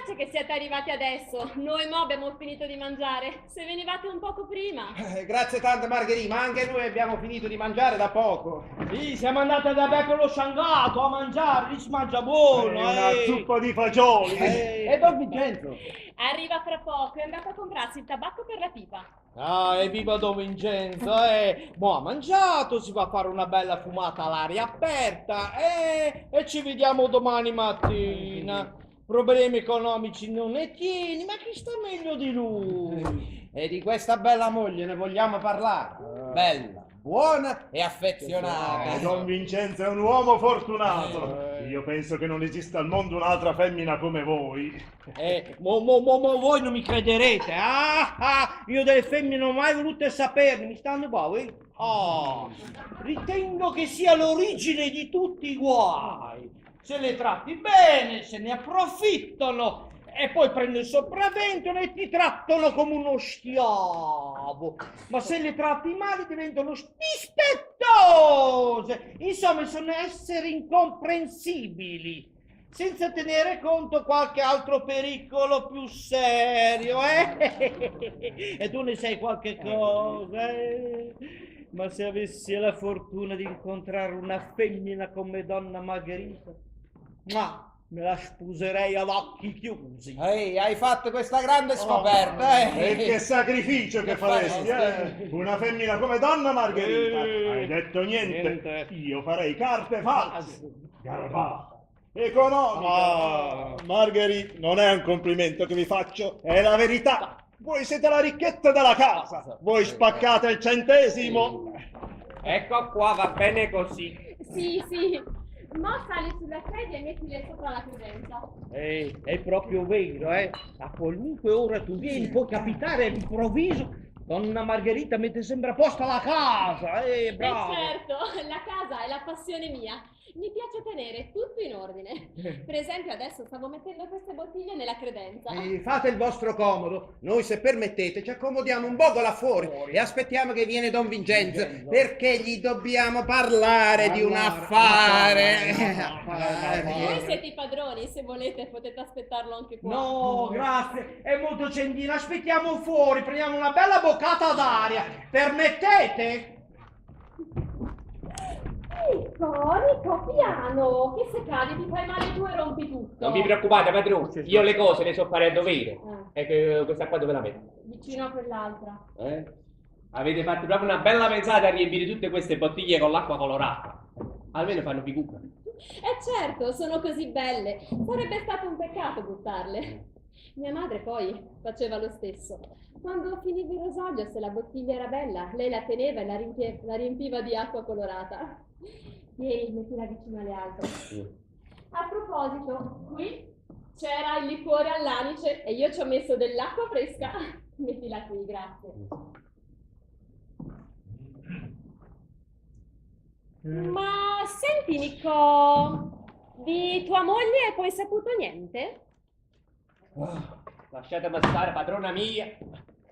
dispiace che siete arrivati adesso. Noi mo abbiamo finito di mangiare. Se venivate un poco prima. Eh, grazie tante Margherita, ma anche noi abbiamo finito di mangiare da poco. Sì, siamo andati da Becco lo Sciangato a mangiare, lì si mangia buono. È una eh. zuppa di fagioli. Eh. E Don Vincenzo? Arriva fra poco, è andato a comprarsi il tabacco per la pipa. Ah, evviva Don Vincenzo, eh! Mo ha mangiato, si va a fare una bella fumata all'aria aperta, eh! E ci vediamo domani mattina. Problemi economici non ne tieni, ma chi sta meglio di lui? E di questa bella moglie ne vogliamo parlare. Bella, buona e affezionata. Eh, Don Vincenzo è un uomo fortunato. Io penso che non esista al mondo un'altra femmina come voi. Eh, mo, mo, mo, mo voi non mi crederete. Ah, ah, io delle femmine non ho mai voluto saperne, mi stanno qua, voi? Oh, ritengo che sia l'origine di tutti i guai. Se le tratti bene, se ne approfittano e poi prendono il sopravvento e ti trattano come uno schiavo. Ma se le tratti male diventano dispettose. Insomma, sono esseri incomprensibili. Senza tenere conto qualche altro pericolo più serio, eh? E tu ne sai qualche cosa, eh? Ma se avessi la fortuna di incontrare una femmina come donna Margherita, ma me la sposerei ad occhi chiusi. Ehi, hai fatto questa grande scoperta, eh? E che sacrificio che faresti, eh? Una femmina come donna Margherita. Eh. Hai detto niente. Niente. Io farei carte false. Garbata. Economica. Ah. Margherita, non è un complimento che vi faccio, è la verità. Voi siete la ricchezza della casa. Voi spaccate il centesimo. Ecco qua, va bene così. Sì, sì. Mo sali sulla sedia e mettile sopra la credenza. Ehi, è proprio vero, eh? A qualunque ora tu vieni, può capitare all'improvviso. Donna Margherita mette sempre a posto la casa, eh, bravo. E certo, la casa è la passione mia. Mi piace tenere tutto in ordine. Per esempio, adesso stavo mettendo queste bottiglie nella credenza. Eh, Fate il vostro comodo, noi se permettete ci accomodiamo un poco là fuori e aspettiamo che viene Don Vincenzo perché gli dobbiamo parlare di un Parlare, affare. affare, affare. Voi siete i padroni, se volete potete aspettarlo anche qua. No, grazie, è molto gentile. Aspettiamo fuori, prendiamo una bella boccata d'aria. Permettete? Nico, Nico, piano, che se cadi ti fai male tu e rompi tutto. Non vi preoccupate, padrone, io le cose le so fare a dovere. Ah, E che questa qua dove la metto? vicino a quell'altra. Eh? Avete fatto proprio una bella pensata a riempire tutte queste bottiglie con l'acqua colorata. Almeno fanno figura. Eh certo, sono così belle. Sarebbe stato un peccato buttarle. Mia madre poi faceva lo stesso. Quando finiva il rosolio, se la bottiglia era bella, lei la teneva e la, la riempiva di acqua colorata. Tieni, mettila vicino alle altre. A proposito, qui c'era il liquore all'anice e io ci ho messo dell'acqua fresca. Mettila qui, grazie. Ma senti, Nico, di tua moglie hai poi saputo niente? Lasciatemi stare, padrona mia.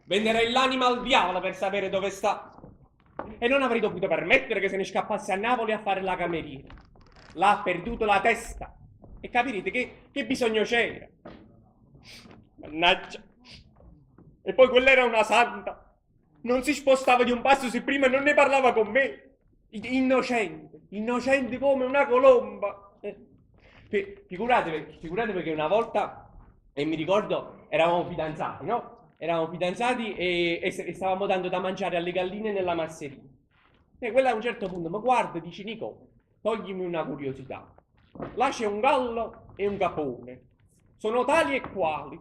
Venderei l'anima al diavolo per sapere dove sta. E non avrei dovuto permettere che se ne scappasse a Napoli a fare la cameriera. L'ha perduto la testa. E capirete che bisogno c'era. Mannaggia. E poi quella era una santa. Non si spostava di un passo se prima non ne parlava con me. Innocente, innocente come una colomba. Eh, Figuratevi, figuratevi che una volta, e mi ricordo, eravamo fidanzati, no? Eravamo fidanzati e stavamo dando da mangiare alle galline nella masseria. E quella a un certo punto mi guarda e dice: Nico, toglimi una curiosità. Là c'è un gallo e un capone. Sono tali e quali.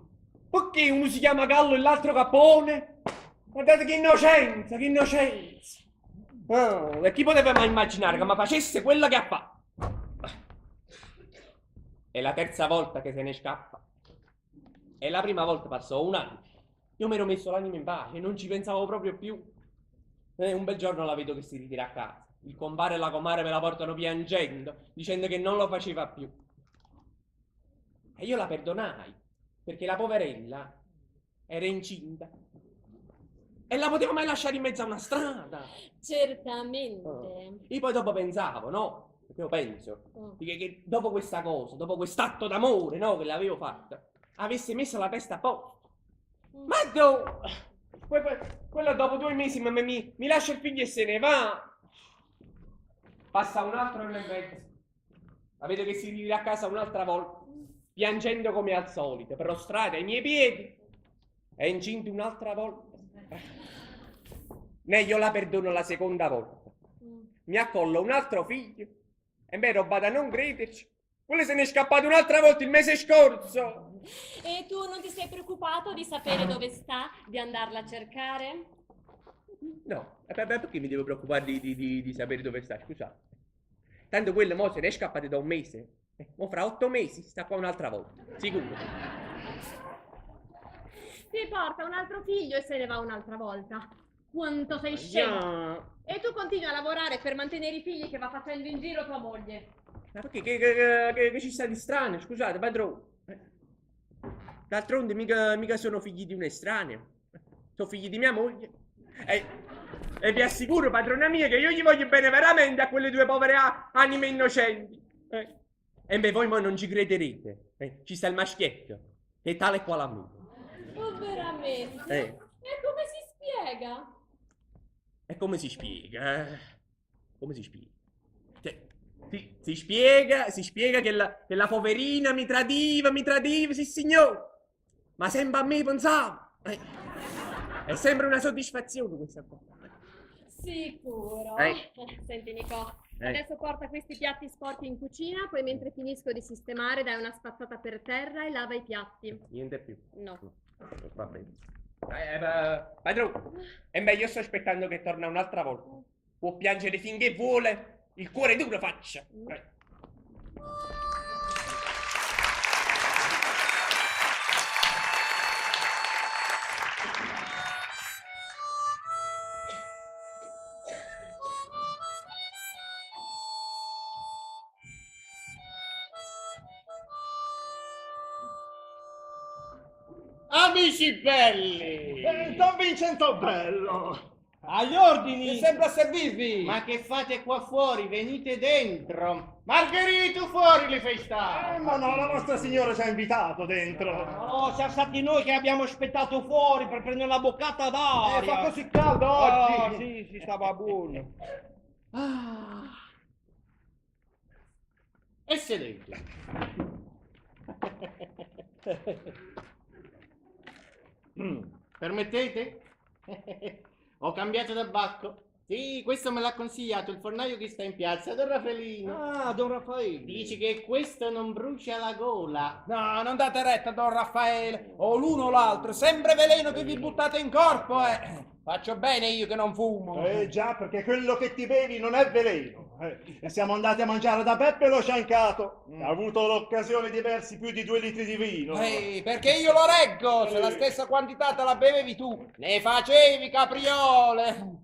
Perché uno si chiama gallo e l'altro capone? Guardate che innocenza, che innocenza. Oh, e chi poteva mai immaginare che mi facesse quella che ha fatto? È la terza volta che se ne scappa. E la prima volta passò un anno. Io mi ero messo l'anima in pace, non ci pensavo proprio più. E un bel giorno la vedo che si ritira a casa. Il compare e la comare me la portano piangendo, dicendo che non lo faceva più. E io la perdonai, perché la poverella era incinta. E la potevo mai lasciare in mezzo a una strada? Certamente. Io poi dopo pensavo, no? Perché io penso Mm. che dopo questa cosa, dopo quest'atto d'amore, no? Che l'avevo fatta, Avesse messo la testa a posto. Ma dove? Quello dopo 2 mesi mi, mi, mi lascia il figlio e se ne va. Passa un altro anno e mezzo. La vedo che si ritira a casa un'altra volta, piangendo come al solito, prostrata ai miei piedi. È incinta un'altra volta. Né io la perdono la seconda volta. Mi accollo un altro figlio. E beh, roba da non crederci. Quello se n'è scappato un'altra volta il mese scorso. E tu non ti sei preoccupato di sapere dove sta, di andarla a cercare? No, e beh, perché mi devo preoccupare di sapere dove sta? Scusate. Tanto quello mo se n'è scappato da un mese. Mo fra 8 mesi sta qua un'altra volta. Sicuro. Si porta un altro figlio e se ne va un'altra volta. Quanto sei scemo! Ya. E tu continui a lavorare per mantenere i figli che va facendo in giro tua moglie. Ma perché che ci sta di strano? Scusate, padrone. D'altronde mica, mica sono figli di un estraneo. Sono figli di mia moglie. E vi assicuro, padrona mia, che io gli voglio bene veramente a quelle due povere anime innocenti. E beh, voi mo non ci crederete. Ci sta il maschietto, che è tale e quale a me. Oh, veramente? E come si spiega? E come si spiega? Come si spiega? Cioè, si spiega che la poverina mi tradiva, sì signore. Ma sempre a me pensava. È sempre una soddisfazione questa qua. Sicuro. Senti, Nico, adesso porta questi piatti sporchi in cucina, poi mentre finisco di sistemare dai una spazzata per terra e lava i piatti. Niente più. No. Va bene. Padrone, è meglio, sto aspettando che torna un'altra volta. Può piangere finché vuole, il cuore duro faccia. Amici belli! Don Vincenzo Bello! Agli ordini! Mi sembra servirvi! Ma che fate qua fuori? Venite dentro! Margherito, fuori li fai stare! Ma no, la nostra signora ci ha invitato dentro. No, siamo stati noi che abbiamo aspettato fuori per prendere una boccata d'aria. Fa così caldo Ah, oggi! sì, si stava buono. Ah. E sedete. Permettete? Ho cambiato tabacco. Sì, questo me l'ha consigliato il fornaio che sta in piazza, Don Raffaelino. Ah, Don Raffaele. Dice che questo non brucia la gola. No, non date retta, Don Raffaele, o l'uno o l'altro, sempre veleno che vi buttate in corpo, eh! Faccio bene io che non fumo. Eh già, perché quello che ti bevi non è veleno. E siamo andati a mangiare da Beppe lo Sciancato. Ha avuto l'occasione di bersi più di 2 litri di vino. Ehi, perché io lo reggo, se la stessa quantità te la bevevi tu, ne facevi capriole.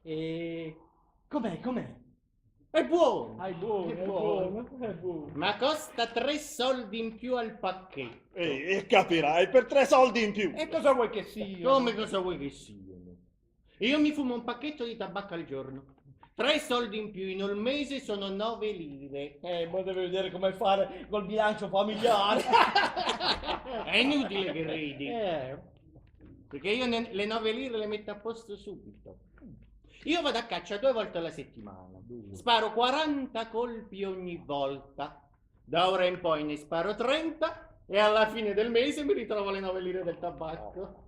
E com'è, com'è? È buono. Ah, è buono, È è buono. buono, è buono. Ma costa 3 soldi in più al pacchetto. E capirai, per 3 soldi in più. E cosa vuoi che sia? Come cosa vuoi che siano? Io mi fumo un pacchetto di tabacco al giorno. 3 soldi in più in un mese sono 9 lire. Ma deve vedere come fare col bilancio familiare. È inutile che ridi. Perché io le 9 lire le metto a posto subito. Io vado a caccia due volte alla settimana. Sparo 40 colpi ogni volta. Da ora in poi ne sparo 30 e alla fine del mese mi ritrovo le 9 lire del tabacco.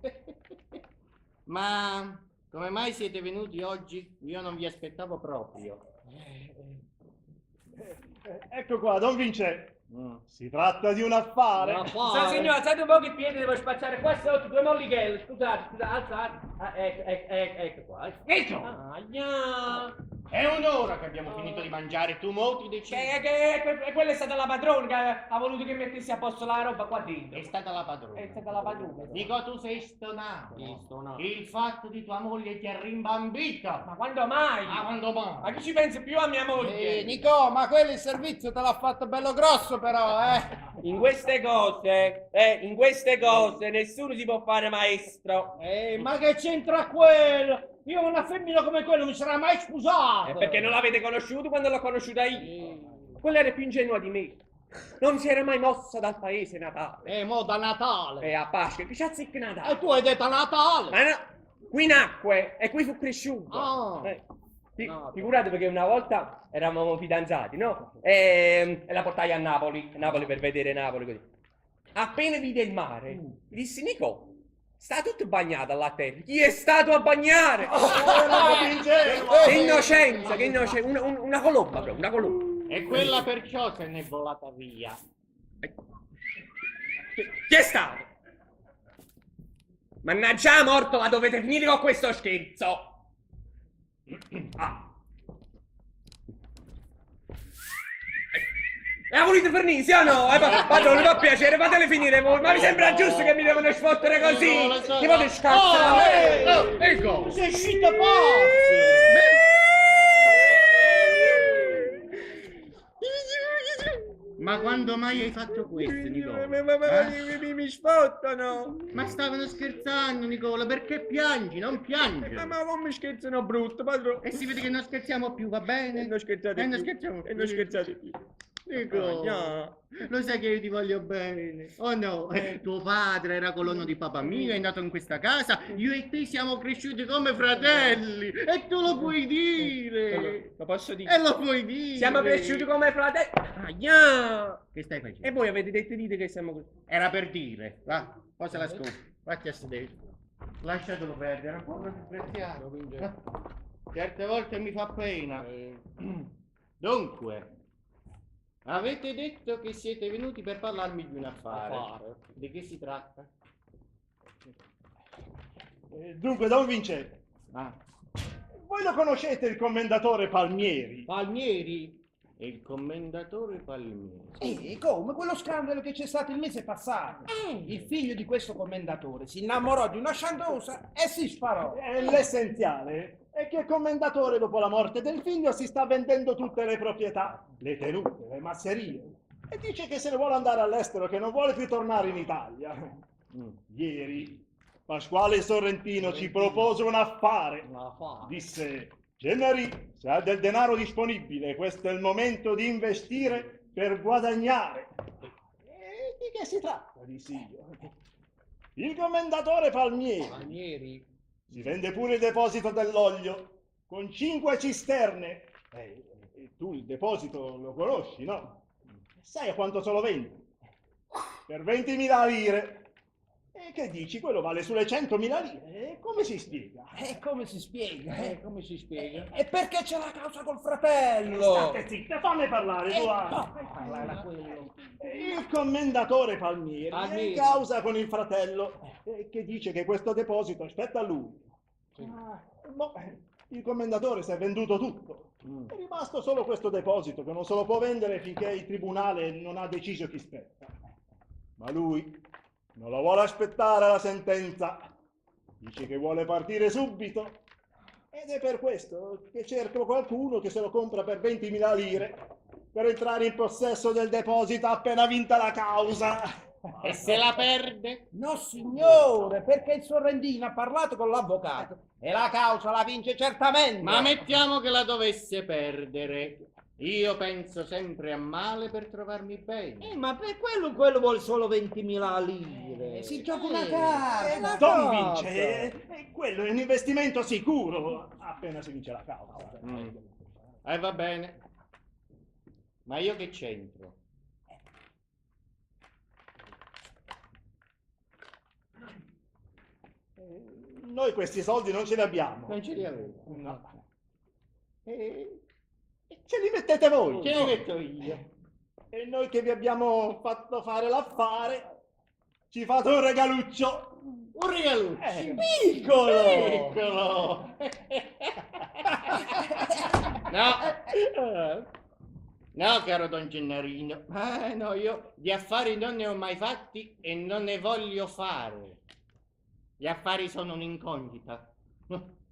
Ma come mai siete venuti oggi? Io non vi aspettavo proprio. Ecco qua, Don Vincenzo. Si tratta di un affare. Un affare. Sa, signora, alzate un po' il piede, devo spazzare qua sotto, due mollichelle. Scusate, scusate, alzate. Ah, ecco, ecco, ecco, ecco qua. Ecco! Ah, gna. È un'ora che abbiamo finito di mangiare, tu mo ti decidi. Che quella è stata la padrona che ha voluto che mettessi a posto la roba qua dentro. È stata la padrona. È stata la padrona. Dico, tu sei stonato. Sì, stonato. Il fatto di tua moglie ti ha rimbambito. Ma quando mai? Ma quando mai? Ma chi ci pensa più a mia moglie? Nico, ma quello il servizio te l'ha fatto bello grosso però, eh! In queste cose, in queste cose nessuno si può fare maestro. Ma che c'entra quello? Io una femmina come quella non mi sarei mai sposato. È perché non l'avete conosciuto quando l'ho conosciuta io. Quella era più ingenua di me. Non si era mai mossa dal paese natale. Eh, mo da Natale. E a Pasqua, che c'ha zicca Natale? E tu hai detto Natale. Ma no, qui nacque e qui fu cresciuto. Ah. Eh, Nato. figurate perché una volta eravamo fidanzati, no? E la portai a Napoli, a Napoli per vedere Napoli così. Appena vide il mare, dissi Nico, sta tutto bagnato là a terra. Chi è stato a bagnare? Era ingenua. Che innocenza, che innocenza, una colomba proprio, una colomba. E quella perciò se n'è volata via. Chi è stato? Mannaggia morto, la dovete finire con questo scherzo. Ah. E la volete finire, sì o no? Padrone, fa piacere, fatele finire voi. Ma mi sembra giusto che mi devono sfottere così? No, lo so, Ti fate no. scazzare. Oh, Oh, ecco. Sei uscito pazzo! Ma quando mai hai fatto questo, Nicola? Ma, Eh? mi sfottano. Ma stavano scherzando, Nicola, perché piangi? Non piangere. Ma non mi scherzano brutto, padrone. E si vede che non scherziamo più, va bene? E non scherzate E non più. scherziamo E non scherzate più. Nicola, Ah, lo sai che io ti voglio bene. Oh no, tuo padre era colono di papà mio, è nato in questa casa, io e te siamo cresciuti come fratelli e tu lo puoi dire. Lo posso dire? E lo puoi dire. Siamo cresciuti come fratelli. Ah, yeah. Che stai facendo? E voi avete detto dite che siamo così. Era per dire, va, posa la scopa, vatti a sedere. Lasciatelo perdere, è un povero disgraziato. Certe volte mi fa pena. Dunque, avete detto che siete venuti per parlarmi di un affare. Affare. Di che si tratta? Dunque, Don Vincenzo, Ah, voi lo conoscete il commendatore Palmieri? Palmieri. Il commendatore Palmieri. E come? Quello scandalo che c'è stato il mese passato. Il figlio di questo commendatore si innamorò di una sciandosa e si sparò. L'essenziale è che il commendatore, dopo la morte del figlio, si sta vendendo tutte le proprietà, le tenute, le masserie. E dice che se ne vuole andare all'estero, che non vuole più tornare in Italia. Ieri Pasquale Sorrentino ci propose un affare. Disse: Gennari, se ha del denaro disponibile, questo è il momento di investire per guadagnare. E di che si tratta? Dissi io. Il commendatore Palmieri Palmieri. si vende pure il deposito dell'olio con 5 cisterne. E tu il deposito lo conosci, no? Sai a quanto se lo vende? Per 20.000 lire. E che dici? Quello vale sulle 100.000 lire. E come si spiega? E come si spiega? Come si spiega? E perché c'è la causa col fratello? State zitta, fammi parlare, tu. ah. No, fai parlare a quello. Il commendatore Palmieri, è Palmieri. in causa con il fratello che dice che questo deposito spetta a lui. Ah, mo, il commendatore si è venduto tutto. È rimasto solo questo deposito che non se lo può vendere finché il tribunale non ha deciso chi spetta. Ma lui non la vuole aspettare la sentenza. Dice che vuole partire subito. Ed è per questo che cerco qualcuno che se lo compra per 20.000 lire per entrare in possesso del deposito appena vinta la causa. E se la perde? No, signore, perché il Sorrentino ha parlato con l'avvocato e la causa la vince certamente. Ma mettiamo che la dovesse perdere. Io penso sempre a male per trovarmi bene. Ma per quello vuole solo 20.000 lire. Si gioca una carta. Una Don carta. vince, quello è un investimento sicuro appena si vince la causa. Va bene. Ma io che c'entro? Noi questi soldi non ce li abbiamo. Non ce li avevo. No. E ce li mettete voi. Ce li metto io. E noi che vi abbiamo fatto fare l'affare, ci fate un regaluccio. Un regaluccio. Piccolo! Piccolo. No. No, caro Don Gennarino. No, io di affari non ne ho mai fatti e non ne voglio fare. Gli affari sono un'incognita.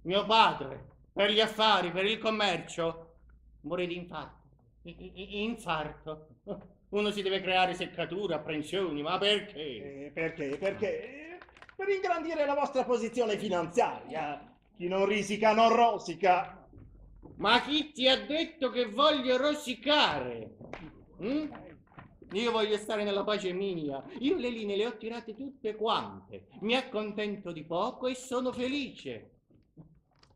Mio padre, per gli affari, per il commercio, muore di infarto. Infarto. Uno si deve creare seccature, apprensioni, ma perché? Perché? Perché? Per ingrandire la vostra posizione finanziaria. Chi non risica non rosica. Ma chi ti ha detto che voglio rosicare? Mm? Io voglio stare nella pace mia. Io le linee le ho tirate tutte quante. Mi accontento di poco e sono felice.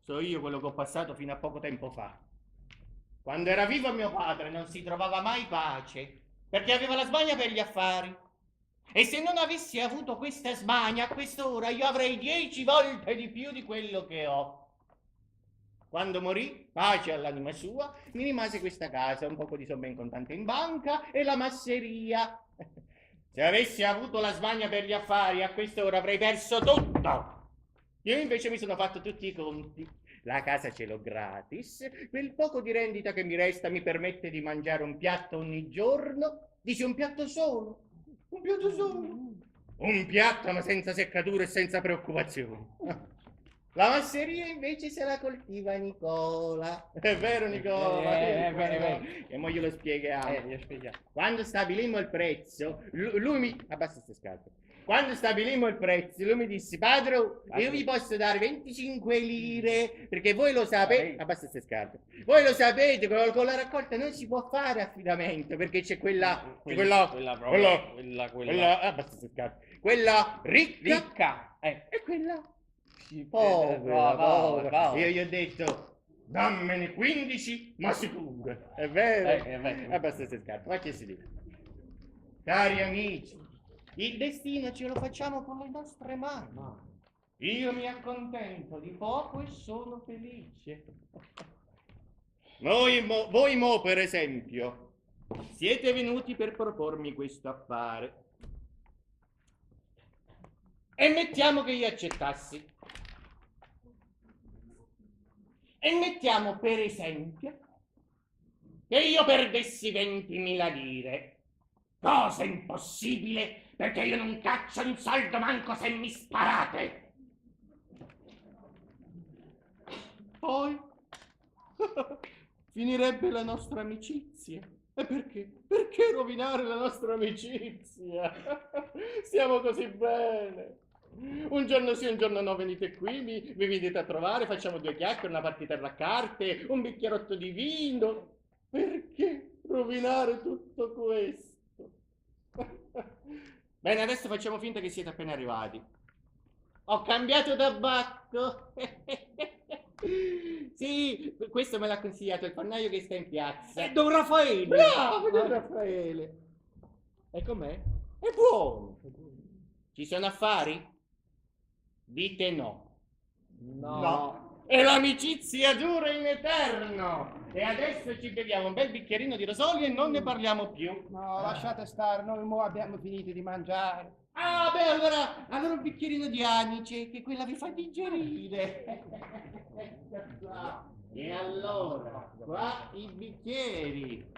So io quello che ho passato fino a poco tempo fa. Quando era vivo mio padre non si trovava mai pace, perché aveva la smania per gli affari. E se non avessi avuto questa smania, a quest'ora io avrei 10 volte di più di quello che ho. Quando morì, pace all'anima sua, mi rimase questa casa, un poco di somme in contante in banca e la masseria. Se avessi avuto la smania per gli affari, a quest'ora avrei perso tutto. Io invece mi sono fatto tutti i conti. La casa ce l'ho gratis, quel poco di rendita che mi resta mi permette di mangiare un piatto ogni giorno. Dici un piatto solo? Un piatto solo? Un piatto ma senza seccature e senza preoccupazioni. La masseria invece se la coltiva Nicola. È vero Nicola? È vero, è vero. E mo glielo spieghiamo. Glielo spieghiamo. Quando stabilimmo il prezzo, lui mi... Abbassa queste scarpe. Quando stabilimmo il prezzo, lui mi disse: padre, io vi posso dare 25 lire, perché voi lo sapete... Abbassa queste scarpe. Voi lo sapete, con la raccolta non si può fare affidamento, perché c'è quella... Quella, quella, quella, quella, quella, quella. quella, abbassa queste scarpe. Quella ricca, Ricca. e quella Sì, povera, povera, povera. povera. Io gli ho detto: dammene 15, ma sicure. È vero? È vero. Abbassa queste scarpe, ma che si dice? Cari amici, il destino ce lo facciamo con le nostre mani. Io mi accontento di poco e sono felice. Voi mo, per esempio, siete venuti per propormi questo affare. E mettiamo che io accettassi. E mettiamo, per esempio, che io perdessi 20.000 lire. Cosa impossibile, perché io non caccio un soldo manco se mi sparate. Poi finirebbe la nostra amicizia. E perché? Perché rovinare la nostra amicizia? Stiamo così bene. Un giorno sì, un giorno no, venite qui, mi venite a trovare, facciamo due chiacchiere, una partitella a carte, un bicchierotto di vino. Perché rovinare tutto questo? Bene, adesso facciamo finta che siete appena arrivati. Ho cambiato tabacco. Sì, questo me l'ha consigliato il fornaio che sta in piazza. Don Raffaele! Bravo, Don Raffaele! E com'è? È buono! Ci sono affari? Dite no. No. E l'amicizia dura in eterno! E adesso ci beviamo un bel bicchierino di rosolio e non ne parliamo più. No, lasciate stare, noi mo abbiamo finito di mangiare. Ah, beh, allora un bicchierino di anice, che quella vi fa digerire. Ecco qua. E allora, qua i bicchieri.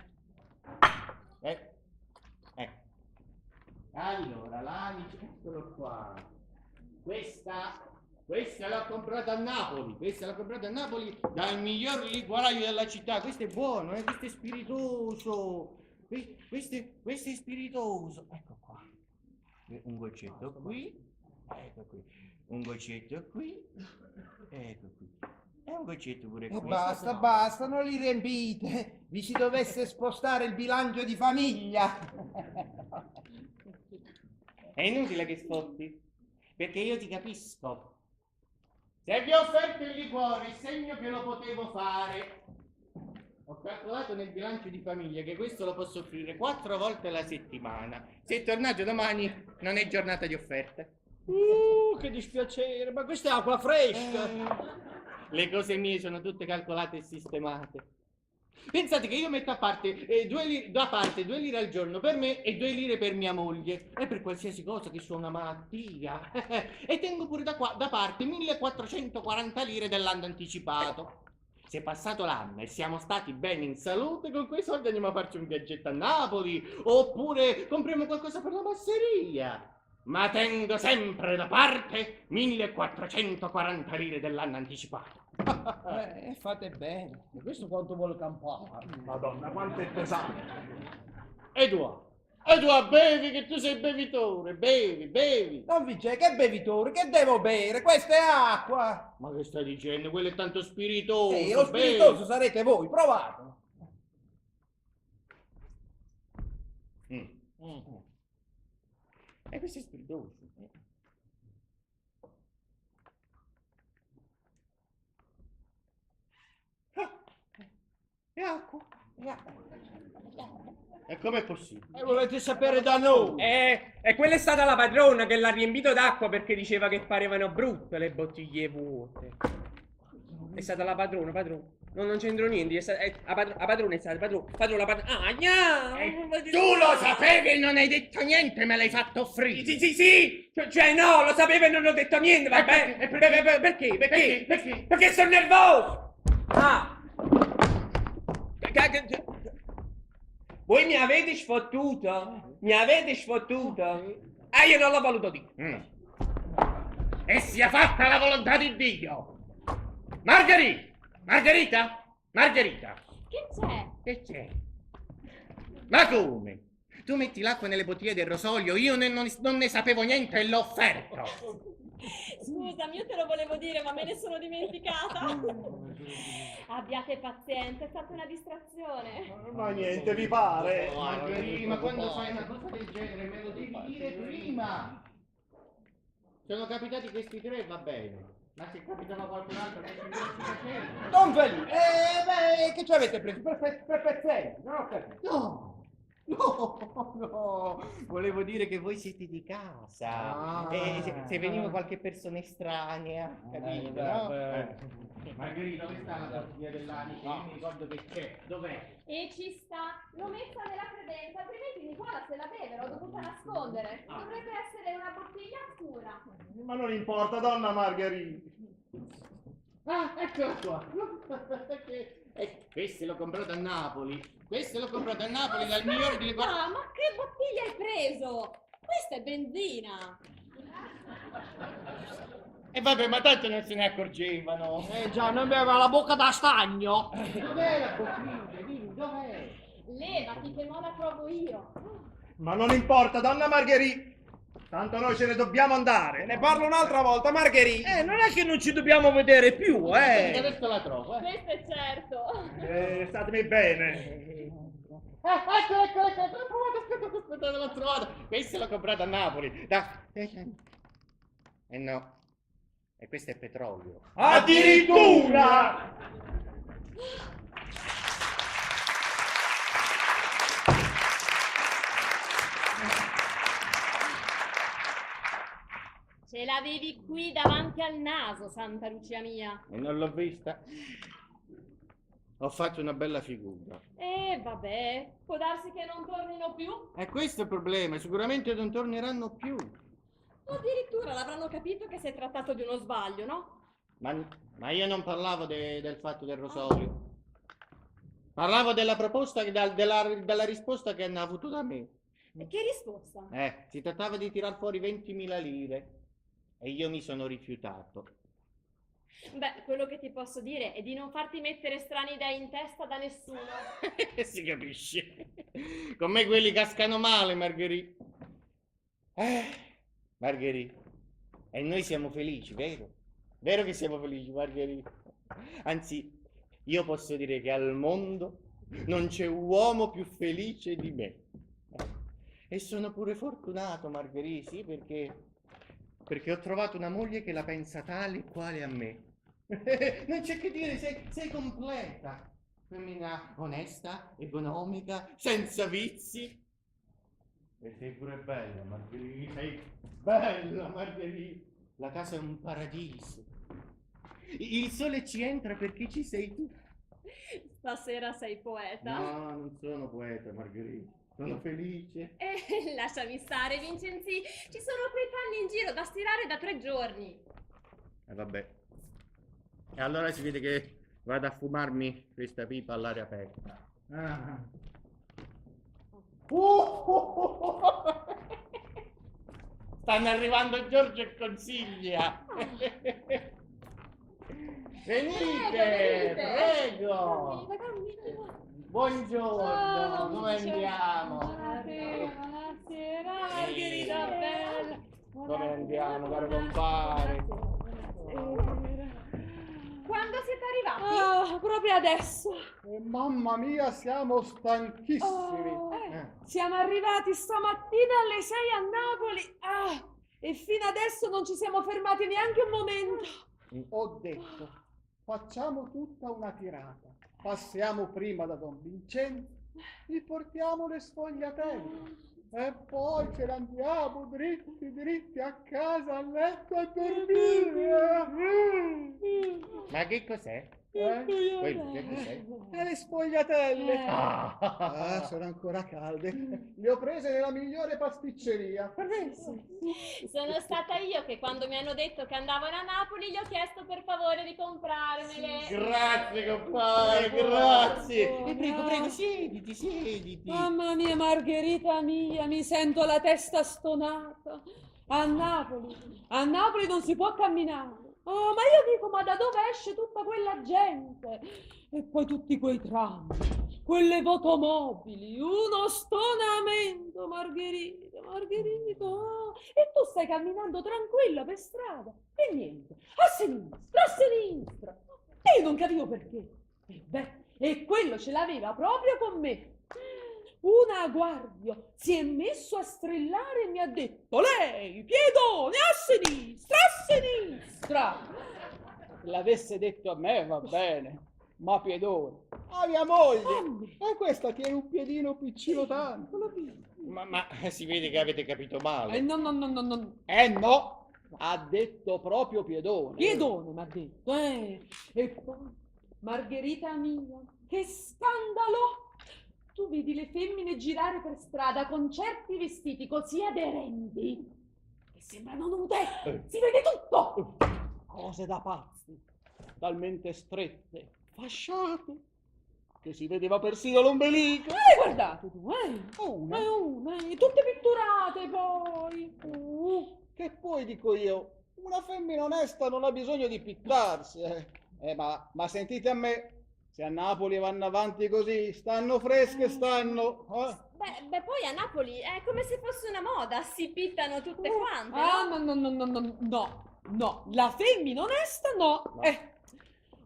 Allora, l'anice, eccolo qua. Questa l'ho comprata a Napoli, questa l'ho comprata a Napoli dal miglior liquoraio della città. Questo è buono, questo è spiritoso. Questo è spiritoso. Ecco qua. Un goccetto qui, ecco qui. Un goccetto qui, ecco qui. E un goccetto pure E qui. basta, basta, non li riempite. Vi si dovesse spostare il bilancio di famiglia. È inutile che sfotti, perché io ti capisco. Se vi ho offerto il liquore, è segno che lo potevo fare. Ho calcolato nel bilancio di famiglia che questo lo posso offrire 4 volte alla settimana. Se tornate domani, non è giornata di offerta. Che dispiacere, ma questa è acqua fresca. Le cose mie sono tutte calcolate e sistemate. Pensate che io metto a parte da parte 2 lire al giorno per me e 2 lire per mia moglie e per qualsiasi cosa che sia una malattia. E tengo pure da parte 1440 lire dell'anno anticipato. Se è passato l'anno e siamo stati bene in salute, con quei soldi andiamo a farci un viaggetto a Napoli oppure compriamo qualcosa per la masseria. Ma tengo sempre da parte 1440 lire dell'anno anticipato. Fate bene. E questo quanto vuole campare? Madonna, quanto è pesante. Edoardo, E tu a bevi che tu sei bevitore, bevi, bevi. Don Vincenzo, che bevitore, che devo bere? Questa è acqua. Ma che stai dicendo? Quello è tanto spiritoso. Ehi, lo bevi. spiritoso sarete voi, provate. E questo è spiritoso. Ah, È acqua. È acqua. E com'è possibile? E volete sapere da noi? E quella è stata la padrona che l'ha riempito d'acqua perché diceva che parevano brutte le bottiglie vuote. È stata la padrona, padrona. No, non c'entro niente, è stata, la padrona è stata, padrona, padrona, padrona. Ah, gna! Tu lo sapevi e non hai detto niente, me l'hai fatto offrire. Sì, sì, sì! Cioè, no, lo sapevo e non ho detto niente, va bene? E perché? Perché? Perché? Perché? Perché sono nervoso! Ah! Voi mi avete sfottuto? Mi avete sfottuto? Ah, io non l'ho voluto dire. E sia fatta la volontà di Dio. Margherita! Margherita! Margherita! Che c'è? Che c'è? Ma come? Tu metti l'acqua nelle bottiglie del rosolio, io non ne sapevo niente e l'ho offerto. Scusami, io te lo volevo dire, ma me ne sono dimenticata. Abbiate pazienza, è stata una distrazione. Ma niente, vi pare? Margherita, ma quando fai una cosa del genere me lo devi dire prima. Sono capitati questi tre, va bene. Ma se capitava qualcun altro che ci faceva? Don Felice, beh, che ci avete preso? Per pezzetti, non ho capito. No! No, no, volevo dire che voi siete di casa. Ah. E se veniva qualche persona estranea, capito? no? Margherita, dove sta la bottiglia dell'anice? Io mi ricordo che c'è. Dov'è? E ci sta, l'ho messa nella credenza, altrimenti Nicola se la beve, l'ho dovuta nascondere. Dovrebbe essere una bottiglia scura. Ma non importa, donna Margherita. Ah, eccola qua. Questo l'ho comprato a Napoli. Questo l'ho comprato a Napoli dal migliore delle Ah, ma che bottiglia hai preso? Questa è benzina. E vabbè, ma tanto non se ne accorgevano. Eh già, non aveva la bocca da stagno. Dov'è la bottiglia? Dimmi, dov'è? Levati che mo la trovo io. Ma non importa, donna Margherita. Tanto noi ce ne dobbiamo andare. Ne parlo un'altra volta, Margherita. Non è che non ci dobbiamo vedere più, eh. Adesso la trovo, eh. Questo è certo. Statemi bene. Ah, ecco, ecco, ecco, l'ho trovata, aspetta, aspetta, l'ho trovata. Questa l'ho comprata a Napoli. Da. Eh no. E questo è petrolio. Addirittura! Ce l'avevi qui davanti al naso, Santa Lucia mia. E non l'ho vista. Ho fatto una bella figura. E vabbè, può darsi che non tornino più. E questo è il problema, sicuramente non torneranno più. Addirittura l'avranno capito che si è trattato di uno sbaglio, no? Ma io non parlavo del fatto del rosolio. Parlavo della proposta, della risposta che hanno avuto da me. E che risposta? Si trattava di tirar fuori 20.000 lire e io mi sono rifiutato. Beh, quello che ti posso dire è di non farti mettere strane idee in testa da nessuno. Si capisce. Con me quelli cascano male, Margherita. Margherita, e noi siamo felici, vero? Vero che siamo felici, Margherita? Anzi, io posso dire che al mondo non c'è uomo più felice di me. E sono pure fortunato, Margherita, sì, perché ho trovato una moglie che la pensa tale e quale a me. Non c'è che dire, sei completa. Femmina onesta, economica, senza vizi. E sei pure bella, Margherita, sei bella, Margherita. La casa è un paradiso. Il sole ci entra perché ci sei tu. Stasera sei poeta. No, non sono poeta, Margherita. Sono felice. Lasciami stare, Vincenzi. Ci sono quei panni in giro da stirare da 3 giorni. E vabbè. E allora si vede che vado a fumarmi questa pipa all'aria aperta. Ah. Stanno arrivando Giorgio e Consiglia. Venite, Prego, venite. prego. Cammina, cammina. Buongiorno, Oh, come andiamo? Buonasera, buonasera, Margherita bella. Come andiamo, caro compare? Quando siete arrivati? Ah, proprio adesso. E mamma mia, siamo stanchissimi. Oh, Eh. siamo arrivati stamattina alle 6 a Napoli. Ah, e fino adesso non ci siamo fermati neanche un momento. Ho detto, facciamo tutta una tirata. Passiamo prima da Don Vincenzo, gli portiamo le sfogliatelle e poi ce ne andiamo dritti dritti a casa a letto a dormire. Ma che cos'è? Eh? Quello che cos'è? E le sfogliatelle. Eh. Ah, sono ancora calde. Le ho prese nella migliore pasticceria. Sono stata io che quando mi hanno detto che andavano a Napoli gli ho chiesto per favore di comprarmele. Grazie compare, grazie. E prego, prego, siediti, siediti. Mamma mia, Margherita mia, mi sento la testa stonata. A Napoli, a Napoli non si può camminare. Oh, ma io dico, ma da dove esce tutta quella gente? E poi tutti quei tram, quelle votomobili, uno stonamento, Margherita, Margherita. Oh. E tu stai camminando tranquilla per strada e niente, a sinistra, a sinistra. E io non capivo perché. E beh, e quello ce l'aveva proprio con me. Una guardia si è messo a strillare e mi ha detto: Lei, piedone, a sinistra, a sinistra. L'avesse detto a me va bene, ma piedone. A mia moglie! Fammi. E questa tiene un piedino piccino tanto. Lo vedo. Ma si vede che avete capito male. No, no, no, no, no. Eh no, ha detto proprio piedone. Piedone, mi ha detto. E poi, Margherita mia, che scandalo! Tu vedi le femmine girare per strada con certi vestiti così aderenti che sembrano nude. Si vede tutto. Cose da pazzi, talmente strette, fasciate, che si vedeva persino l'ombelico. Ma le guardate tu, eh? Una. Una, tutte pitturate poi. Che poi dico io, una femmina onesta non ha bisogno di pittarsi. Ma sentite a me, se a Napoli vanno avanti così, stanno fresche, stanno. Beh, poi a Napoli è come se fosse una moda, si pittano tutte quante, Ah, no? no, no, no, no, no, no, no, la femmina onesta no. No.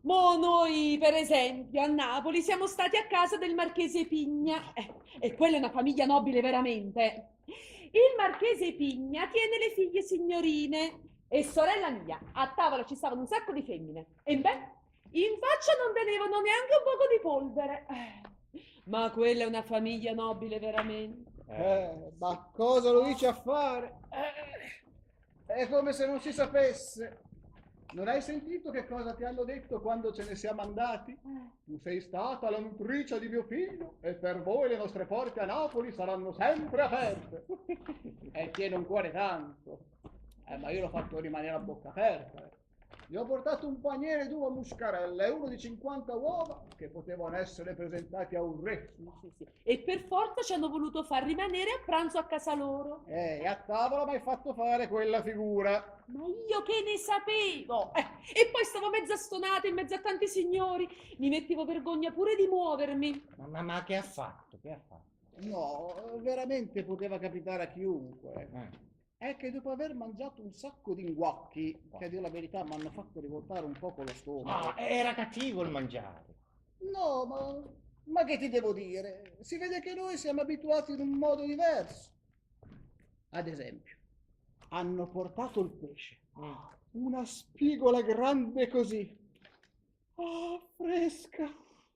Mo noi, per esempio, a Napoli siamo stati a casa del marchese Pigna, e quella è una famiglia nobile veramente. Il marchese Pigna tiene le figlie signorine e sorella mia, a tavola ci stavano un sacco di femmine. E beh, in faccia non tenevano neanche un poco di polvere. Ma quella è una famiglia nobile veramente. Ma cosa lo dici a fare? È come se non si sapesse. Non hai sentito che cosa ti hanno detto quando ce ne siamo andati? Tu sei stata la nutrice di mio figlio e per voi le nostre porte a Napoli saranno sempre aperte. E tiene un cuore tanto. Ma io l'ho fatto rimanere a bocca aperta. Gli ho portato un paniere d'uva muscarella e uno di 50 uova che potevano essere presentati a un re. Sì, sì, sì. E per forza ci hanno voluto far rimanere a pranzo a casa loro. E a tavola mi hai fatto fare quella figura. Ma io che ne sapevo? E poi stavo mezza stonata in mezzo a tanti signori. Mi mettevo vergogna pure di muovermi. Ma che ha fatto? Che ha fatto? No, veramente poteva capitare a chiunque. È che dopo aver mangiato un sacco di inguacchi, che a dire la verità mi hanno fatto rivoltare un poco lo stomaco. Ah, era cattivo il mangiare. No, ma che ti devo dire? Si vede che noi siamo abituati in un modo diverso. Ad esempio, hanno portato il pesce. Una spigola grande così. Ah, fresca.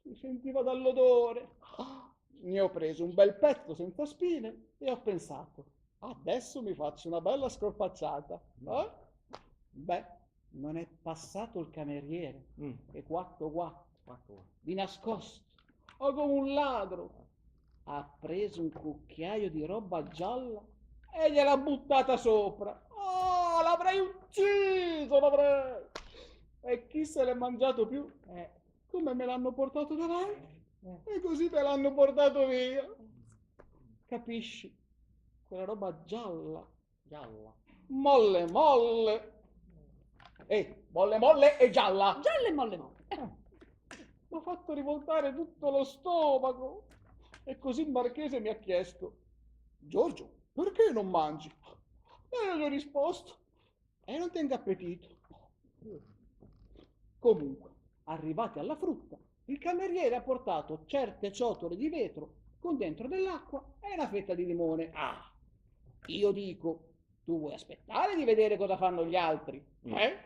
Si sentiva dall'odore. Ah, ne ho preso un bel pezzo senza spine e ho pensato, adesso mi faccio una bella scorpacciata. Eh? Beh, non è passato il cameriere. E quattro quattro, di nascosto, o come un ladro, ha preso un cucchiaio di roba gialla e gliel'ha buttata sopra. Oh, l'avrei ucciso, l'avrei! E chi se l'è mangiato più? Come me l'hanno portato davanti? E così me l'hanno portato via. Capisci? Quella roba gialla, Gialla. molle, molle. Ehi, molle, molle e gialla. Gialla e molle, molle. M'ha fatto rivoltare tutto lo stomaco. E così il marchese mi ha chiesto, Giorgio, perché non mangi? E io gli ho risposto, e non tengo appetito. Comunque, arrivati alla frutta, il cameriere ha portato certe ciotole di vetro con dentro dell'acqua e una fetta di limone. Ah, io dico, tu vuoi aspettare di vedere cosa fanno gli altri? Eh?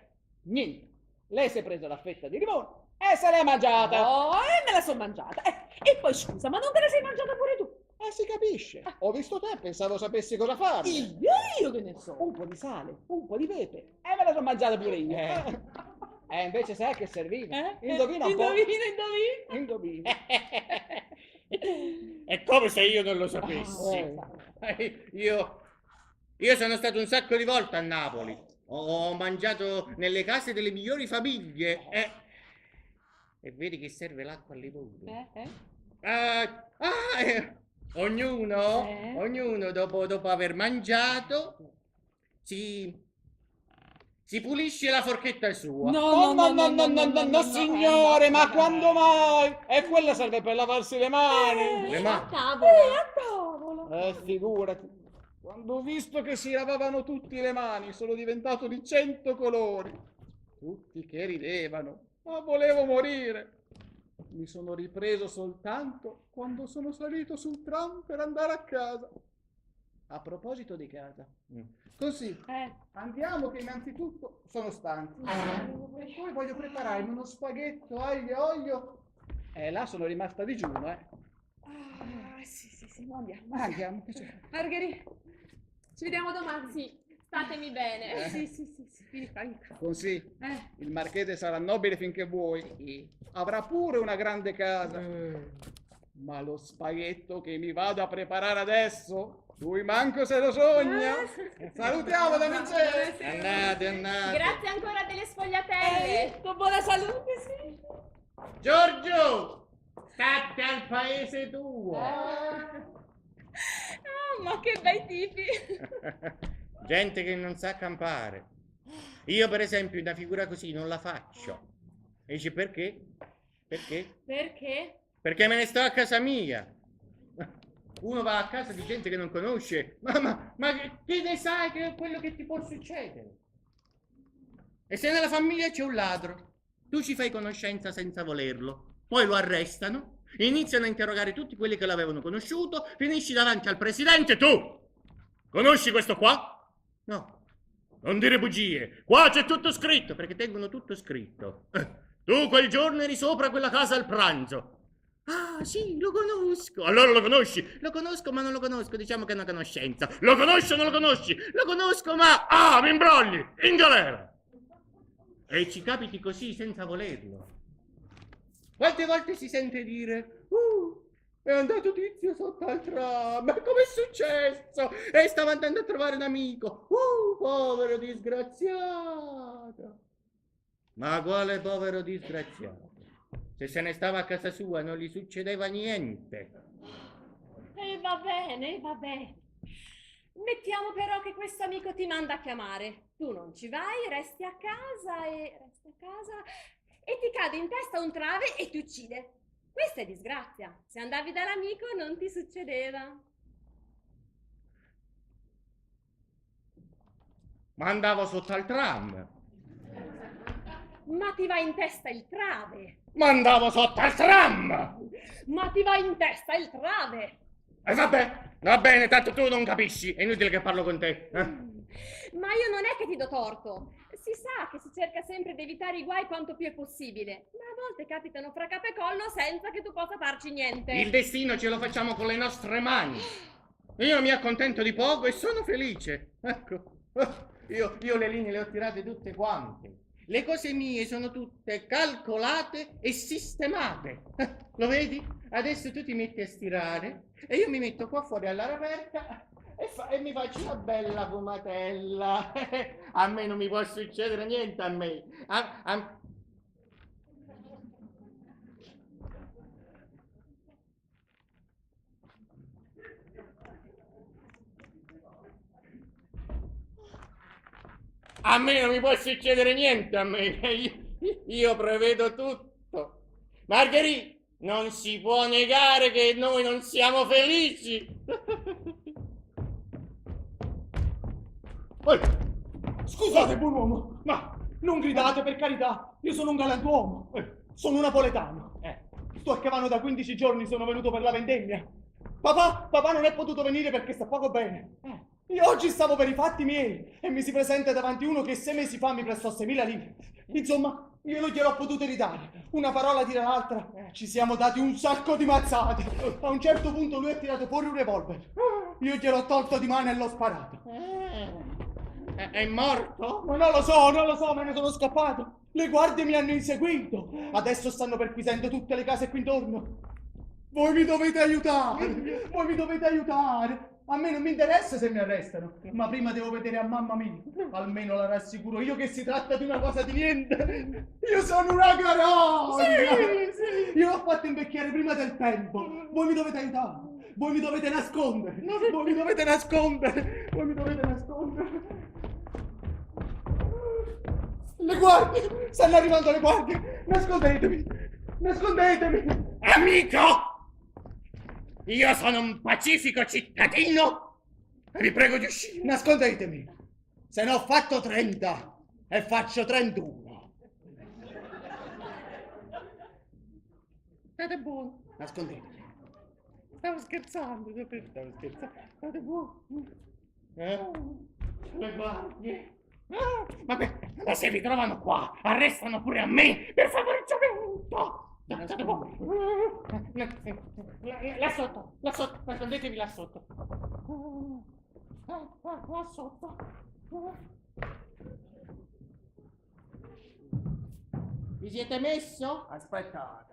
Niente. Lei si è presa la fetta di limone e se l'è mangiata. Oh, e me la sono mangiata. E poi scusa, ma non te la sei mangiata pure tu? Si capisce. Ho visto te, pensavo sapessi cosa fare. Io? Io che ne so? Un po' di sale, un po' di pepe. E me la sono mangiata pure io. Invece sai che serviva? Eh? Indovina un po'. Indovina, indovina. Indovina. È come se io non lo sapessi. Io sono stato un sacco di volte a Napoli. Ho mangiato nelle case delle migliori famiglie. E vedi che serve l'acqua al limone. Ognuno dopo aver mangiato si pulisce la forchetta sua. No, No, no, no, no, no, no, signore, ma quando mai? E quella serve per lavarsi le mani. Le mani. A tavola. A tavola. Figurati. Quando ho visto che si lavavano tutti le mani, sono diventato di 100 colori. Tutti che ridevano, ma volevo morire. Mi sono ripreso soltanto quando sono salito sul tram per andare a casa. A proposito di casa, così andiamo che innanzitutto sono stanco. E poi voglio prepararmi uno spaghetto aglio e olio. E là sono rimasta a digiuno, eh. Ah, sì, sì, sì, andiamo. Andiamo, che c'è? Margherita, ci vediamo domani. Sì, statemi bene. Sì, sì, sì, sì, vieni qua, vieni qua. Così, il marchese sarà nobile finché vuoi. Avrà pure una grande casa. Ma lo spaghetto che mi vado a preparare adesso, lui manco se lo sogna. Salutiamo da Vincenzo. Andate, andate. Grazie ancora delle sfogliatelle. Con buona salute, sì. Giorgio, state al paese tuo. Ah, ma che bei tipi. Gente che non sa campare. Io, per esempio, una figura così non la faccio. E dici perché? Perché? Perché? Perché me ne sto a casa mia. Uno va a casa di gente che non conosce. Ma che ne sai che è quello che ti può succedere? E se nella famiglia c'è un ladro, tu ci fai conoscenza senza volerlo. Poi lo arrestano, iniziano a interrogare tutti quelli che l'avevano conosciuto, finisci davanti al presidente, tu! Conosci questo qua? No. Non dire bugie, qua c'è tutto scritto, perché tengono tutto scritto. Tu quel giorno eri sopra quella casa al pranzo. Ah, sì, lo conosco. Allora lo conosci? Lo conosco, ma non lo conosco, diciamo che è una conoscenza. Lo conosci o non lo conosci? Lo conosco, ma... Ah, mi imbrogli! In galera! E ci capiti così senza volerlo. Quante volte si sente dire... è andato tizio sotto al tram, ma com'è successo? E stava andando a trovare un amico. Povero disgraziato. Ma quale povero disgraziato? Se se ne stava a casa sua non gli succedeva niente. E va bene, va bene. Mettiamo però che questo amico ti manda a chiamare. Tu non ci vai, resti a casa e... resti a casa e ti cade in testa un trave e ti uccide. Questa è disgrazia. Se andavi dall'amico non ti succedeva. Ma andavo sotto al tram. Ma ti va in testa il trave. Ma andavo sotto al tram. Ma ti va in testa il trave. E vabbè, va bene, tanto tu non capisci. È inutile che parlo con te. Ma io non è che ti do torto. Si sa che si cerca sempre di evitare i guai quanto più è possibile, ma a volte capitano fra capo e collo senza che tu possa farci niente. Il destino ce lo facciamo con le nostre mani. Io mi accontento di poco e sono felice. Ecco, io le linee le ho tirate tutte quante. Le cose mie sono tutte calcolate e sistemate. Lo vedi? Adesso tu ti metti a stirare e io mi metto qua fuori all'aria aperta e mi faccio una bella fumatella. A me non mi può succedere niente, a me. A me non mi può succedere niente, a me. Io prevedo tutto. Margherì, non si può negare che noi non siamo felici. Oi, Scusate, buon uomo, ma non gridate per carità. Io sono un galantuomo. Sono un napoletano. Sto a Cavano da 15 giorni, sono venuto per la vendemmia. Papà, papà non è potuto venire perché sta poco bene. Io oggi stavo per i fatti miei e mi si presenta davanti uno che 6 mesi fa mi prestò 6.000 lire. Insomma, io non gliel'ho potuto ridare. Una parola tira l'altra. Ci siamo dati un sacco di mazzate. A un certo punto lui ha tirato fuori un revolver. Io gliel'ho tolto di mano e l'ho sparato. È morto? Ma non lo so, non lo so, me ne sono scappato. Le guardie mi hanno inseguito. Adesso stanno perquisendo tutte le case qui intorno. Voi mi dovete aiutare! Voi mi dovete aiutare! A me non mi interessa se mi arrestano, ma prima devo vedere a mamma mia. Almeno la rassicuro io che si tratta di una cosa di niente. Io sono una carogna! Sì, sì. Io l'ho fatto invecchiare prima del tempo. Voi mi dovete aiutare. Voi mi dovete nascondere. Voi mi dovete nascondere. Voi mi dovete nascondere. Le guardie! Stanno arrivando le guardie! Nascondetemi! Nascondetemi! Amico! Io sono un pacifico cittadino e vi prego di uscire. Nascondetemi! Se ne ho fatto 30 e faccio 31. State buono. Nascondetemi. Stavo scherzando, sapete, stavo scherzando. State buono. Eh? Le guardie. Ah, ma, ma se vi trovano qua, arrestano pure a me. Per favore, ci aiuto. State buono. Là sotto, là sotto, nascondetevi là sotto. Là sotto. Vi siete messo? Aspettate.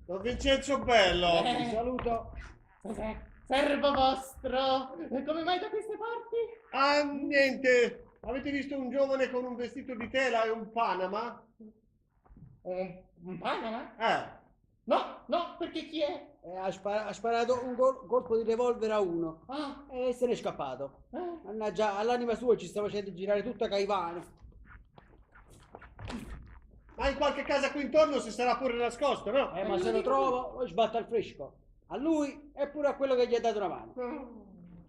Don Vincenzo Bello, Vi saluto. Servo vostro. Come mai da queste parti? Ah, niente. Avete visto un giovane con un vestito di tela e un Panama? Un Panama? Eh. No, no, perché chi è? Ha sparato un colpo di revolver a uno Ah. e se n'è scappato. Eh. Mannaggia, all'anima sua ci sta facendo girare tutta Caivano. Ma in qualche casa qui intorno si sarà pure nascosto, no? Ma se lo trovo, lo sbatto al fresco. A lui e pure a quello che gli ha dato una mano.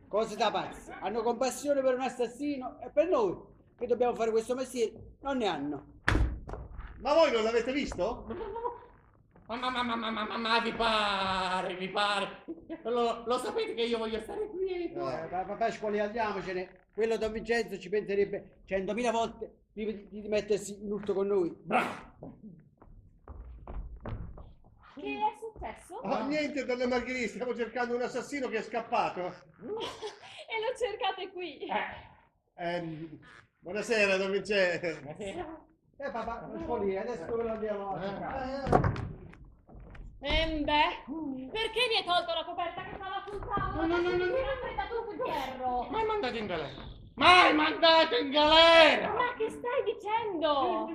Cose da pazzi. Hanno compassione per un assassino e per noi, che dobbiamo fare questo mestiere, non ne hanno. Ma voi non l'avete visto? Ma, ma, ma, ma, ma, ma, ma, ma vi pare, vi pare. Lo sapete che io voglio stare quieto. Pasquale, andiamocene. Quello Don Vincenzo ci penserebbe 100.000 volte prima di mettersi in lutto con noi. Bravo. Che è successo? Oh, niente, donna Margherita, stiamo cercando un assassino che è scappato. E lo cercate qui. Buonasera, don Vincenzo. Buonasera. Papà, Pasquale, adesso dove lo andiamo a cercare? Beh, perché mi hai tolto la coperta che stava sul tavolo? No, no, no, no, Mi no. si raffredda tutto il ferro. Mai mandato in galera. Mai mandato in galera. Ma che stai dicendo?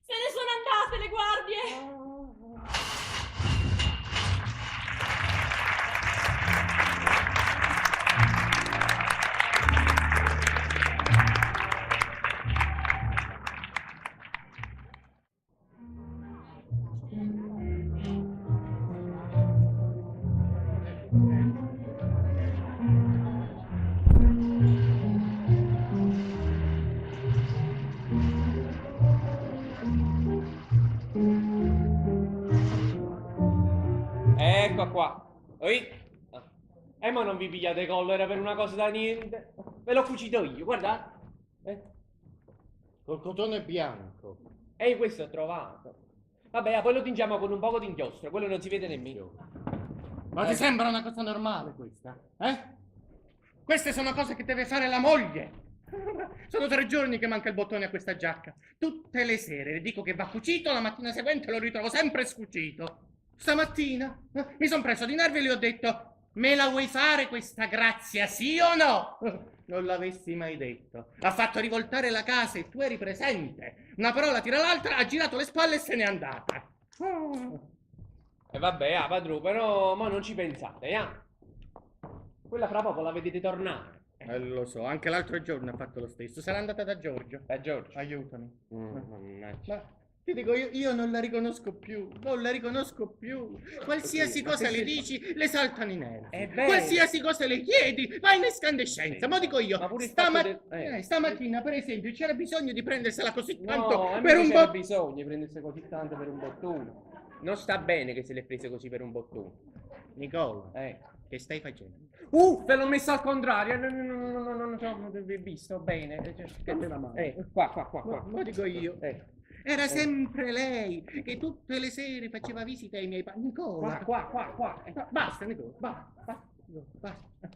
Se ne sono andate le guardie. Ecco qua. Oi. Ma non vi pigliate collera per una cosa da niente. Ve l'ho cucito io, guardate. Col cotone bianco. E io questo ho trovato. Vabbè, poi lo tingiamo con un poco di inchiostro, quello non si vede nemmeno. Ma ti sembra una cosa normale questa? Eh? Queste sono cose che deve fare la moglie. Sono 3 giorni che manca il bottone a questa giacca. Tutte le sere le dico che va cucito, la mattina seguente lo ritrovo sempre scucito. Stamattina mi son preso di nervi e le ho detto: me la vuoi fare questa grazia, sì o no? Non l'avessi mai detto. Ha fatto rivoltare la casa e tu eri presente. Una parola tira l'altra, ha girato le spalle e se n'è andata. E vabbè, ah, padrò, però mo non ci pensate, eh? Quella fra poco la vedete tornare. Lo so, anche l'altro giorno ha fatto lo stesso. Sarà andata da Giorgio. Da Giorgio. Aiutami. Mannaggia. Ma ti dico, io non la riconosco più, non la riconosco più. Qualsiasi Sì, ma cosa che le si- dici, le saltano i nervi. È vero. Qualsiasi cosa le chiedi, va in escandescenza. Sì. Ma dico io, Ma pure il fatto del- stamattina, per esempio, c'era bisogno di prendersela così tanto No, a me per un c'era po'. bisogno di prendersi così tanto per un bottone. Non sta bene che se l'è presa così per un bottone. Nicola, Eh. che stai facendo? Ve l'ho messo al contrario. No, no, no, no, no, no, no, no, no, visto bene. Dammi una mano. Qua, qua, qua, qua. Ma dico io. Era sempre lei che tutte le sere faceva visita ai miei panni. Nicola, Qua, qua, qua, qua. No, basta, Nicola, basta, basta, basta.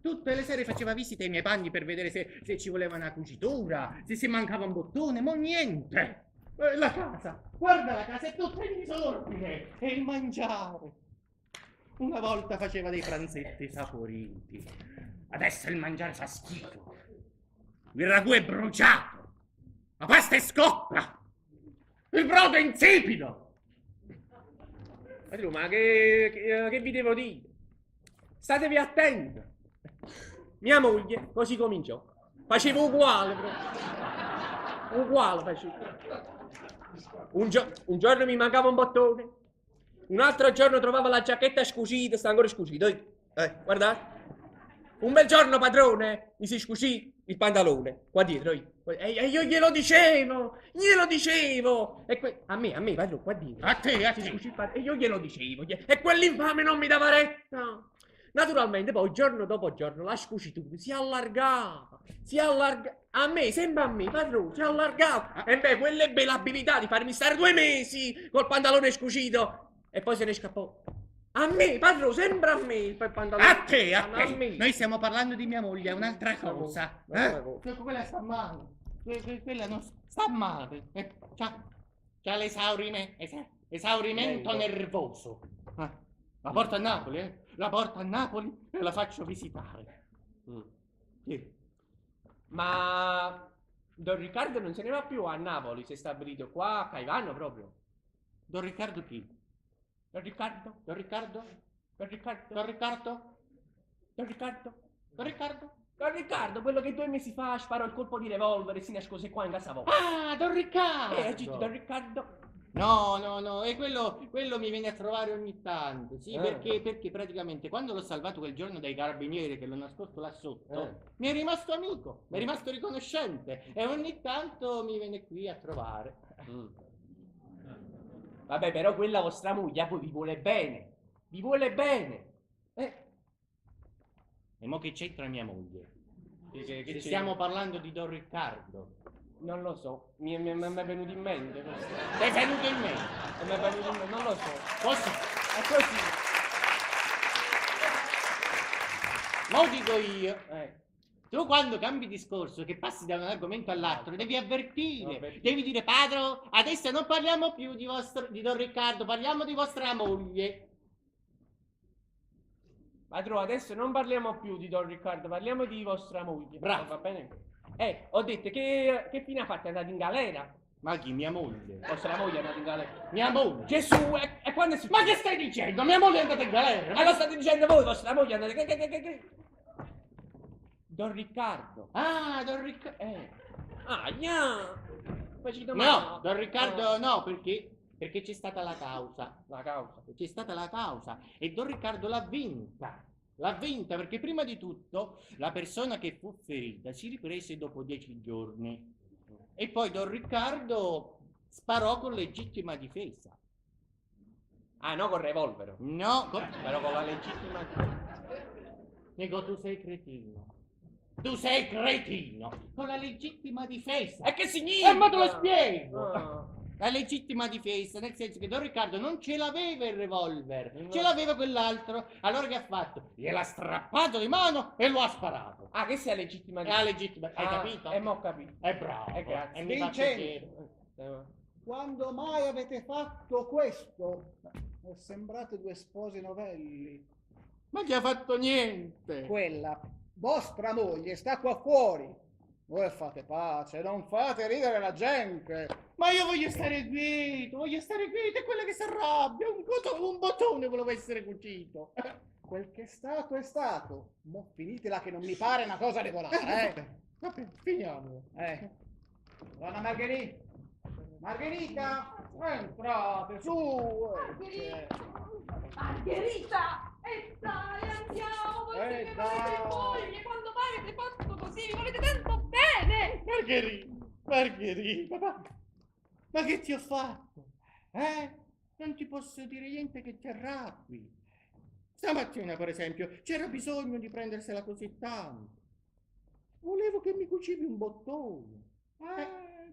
Tutte le sere faceva visita ai miei panni per vedere se ci voleva una cucitura, se si mancava un bottone, ma niente. La casa, guarda la casa, è tutta in disordine. E il mangiare. Una volta faceva dei pranzetti saporiti. Adesso il mangiare fa schifo. Il ragù è bruciato. La pasta è scotta. Il brodo è insipido. Padrò, ma che vi devo dire? Statevi attenti. Mia moglie così cominciò. Faceva uguale, proprio. Uguale faceva. Un giorno mi mancava un bottone. Un altro giorno trovava la giacchetta scucita, sta ancora scucita. Guardate. Un bel giorno, padrone, mi si scucì il pantalone, qua dietro. Io. E io glielo dicevo, glielo dicevo. E a me, padrone, qua dietro. A te, a Si te. scucì il e io glielo dicevo. E quell'infame non mi dava retta. Naturalmente poi giorno dopo giorno la scucitura si allargava, si allargava. A me, sembra a me, padrone, si allargava. E beh, quella ebbe l'abilità di farmi stare 2 mesi col pantalone scucito. E poi se ne scappò. A me, padrone, sembra a me il pantalone. A te, a Ma te. me. Noi stiamo parlando di mia moglie, è un'altra cosa. Un'altra Eh? cosa. Quella sta male. Quella non sta male. C'ha l'esaurimento nervoso. Ah, la porto a Napoli, eh? La porto a Napoli e la faccio visitare. Sì. Ma Don Riccardo non se ne va più a Napoli, si è stabilito qua a Caivano proprio. Don Riccardo chi? Don Riccardo? Don Riccardo? Don Riccardo? Don Riccardo? Don Riccardo? Don Riccardo? Don Riccardo, quello che 2 mesi fa sparò il colpo di revolver e si nascose qua in casa vostra. Ah, Don Riccardo! Don Riccardo. No, no, no, e quello mi viene a trovare ogni tanto, sì, perché praticamente quando l'ho salvato quel giorno dai carabinieri che l'ho nascosto là sotto, mi è rimasto amico, mi è rimasto riconoscente e ogni tanto mi viene qui a trovare. Vabbè, però quella vostra moglie a voi vi vuole bene, vi vuole bene. E mo che c'entra mia moglie? Che Se c'entra? stiamo parlando di Don Riccardo. Non lo so, mi è venuto in mente questo. Ti è venuto in mente? Mi è venuto in mente, non lo so. Posso? È così. Mo dico io. Tu quando cambi discorso, che passi da un argomento all'altro, devi avvertire, devi dire: padro, adesso non parliamo più di Don Riccardo, parliamo di vostra moglie. Padro, adesso non parliamo più di Don Riccardo, parliamo di vostra moglie. Bravo. Va bene? Ho detto che fine ha fatto? È andato in galera? Ma chi? Mia moglie? Vostra moglie è andata in galera? Mia moglie? Gesù, e quando è successo? Ma che stai dicendo? Mia moglie è andata in galera! Ma lo state dicendo voi, vostra moglie è andata in galera? Che? Don Riccardo. Ah, Don Riccardo. Ah, gna. Facito male. No, Don Riccardo no, perché? Perché c'è stata la causa. La causa. C'è stata la causa e Don Riccardo l'ha vinta. L'ha vinta perché prima di tutto la persona che fu ferita si riprese dopo 10 giorni e poi Don Riccardo sparò con legittima difesa. Ah, no, col revolver. No, però con la legittima difesa. Nico, tu sei cretino. Tu sei cretino. Con la legittima difesa. E che significa? Ma te lo spiego. Ah. La legittima difesa, nel senso che Don Riccardo non ce l'aveva il revolver, ce l'aveva quell'altro. Allora che ha fatto? Gliel'ha strappato di mano e lo ha sparato. Ah, che sia legittima È difesa? la legittima, hai Ah, capito? mo ho capito. È bravo. Grazie. E mi fa Vincenzo. piacere. Quando mai avete fatto questo? Sembrate due sposi novelli. Ma chi ha fatto niente? Quella. Vostra moglie sta qua fuori. Voi fate pace, non fate ridere la gente. Ma io voglio stare quieto, voglio stare quieto, è quella che si arrabbia, un, un bottone volevo essere cucito. Quel che è stato è stato. Mo finitela che non mi pare una cosa regolare, eh. Vabbè, finiamo. Donna Margherita, Margherita, entrate su. Margherita! Margherita! E dai, andiamo! Voi siete marito e moglie, quando mai avete fatto così? Vi volete tanto bene! Margherita, Margherita, ma che ti ho fatto? Eh? Non ti posso dire niente che ti arrabbi. Stamattina, per esempio, c'era bisogno di prendersela così tanto. Volevo che mi cucivi un bottone.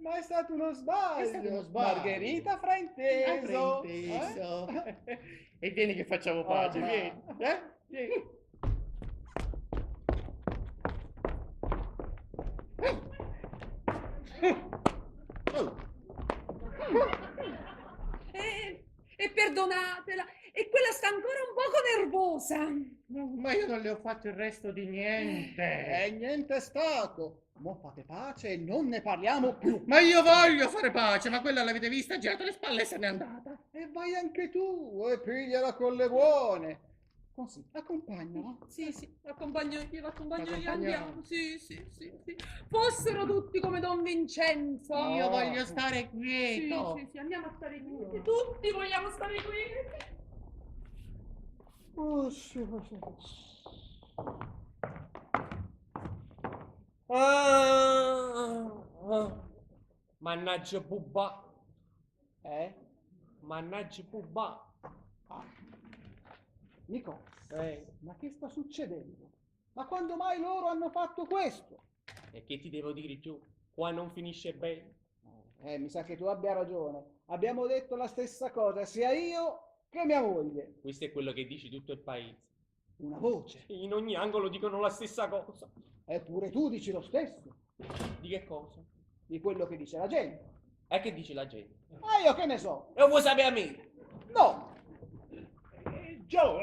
Ma è stato uno sbaglio. È stato uno sbaglio. Margherita frainteso. Ha frainteso. E vieni che facciamo pace, Ah. vieni. Eh? Vieni. E perdonatela, e quella sta ancora un poco nervosa. No, ma io non le ho fatto il resto di niente. E niente è stato. Mo fate pace e non ne parliamo più. Ma io voglio fare pace, ma quella l'avete vista, ha girato le spalle e se n'è andata. E vai anche tu e pigliala con le buone. Così, accompagnala. Sì, sì, l'accompagno io, l'accompagno io, L'accompagniamo. andiamo. Sì, sì, sì, sì. Fossero tutti come Don Vincenzo. Io voglio stare Sì, quieto. sì, sì, andiamo a stare quieti. Tutti vogliamo stare quieti. Oh, sì, sì. Ah, ah. Mannaggia bubba. Eh? Mannaggia bubba. Ah. Nico, ma che sta succedendo? Ma quando mai loro hanno fatto questo? E che ti devo dire giù? Qua non finisce bene. Mi sa che tu abbia ragione. Abbiamo detto la stessa cosa, sia io che mia moglie. Questo è quello che dici tutto il paese. Una voce. In ogni angolo dicono la stessa cosa. Eppure tu dici lo stesso. Di che cosa? Di quello che dice la gente. E che dice la gente? Ma io che ne so? E vuoi sapere a me? No! Gio,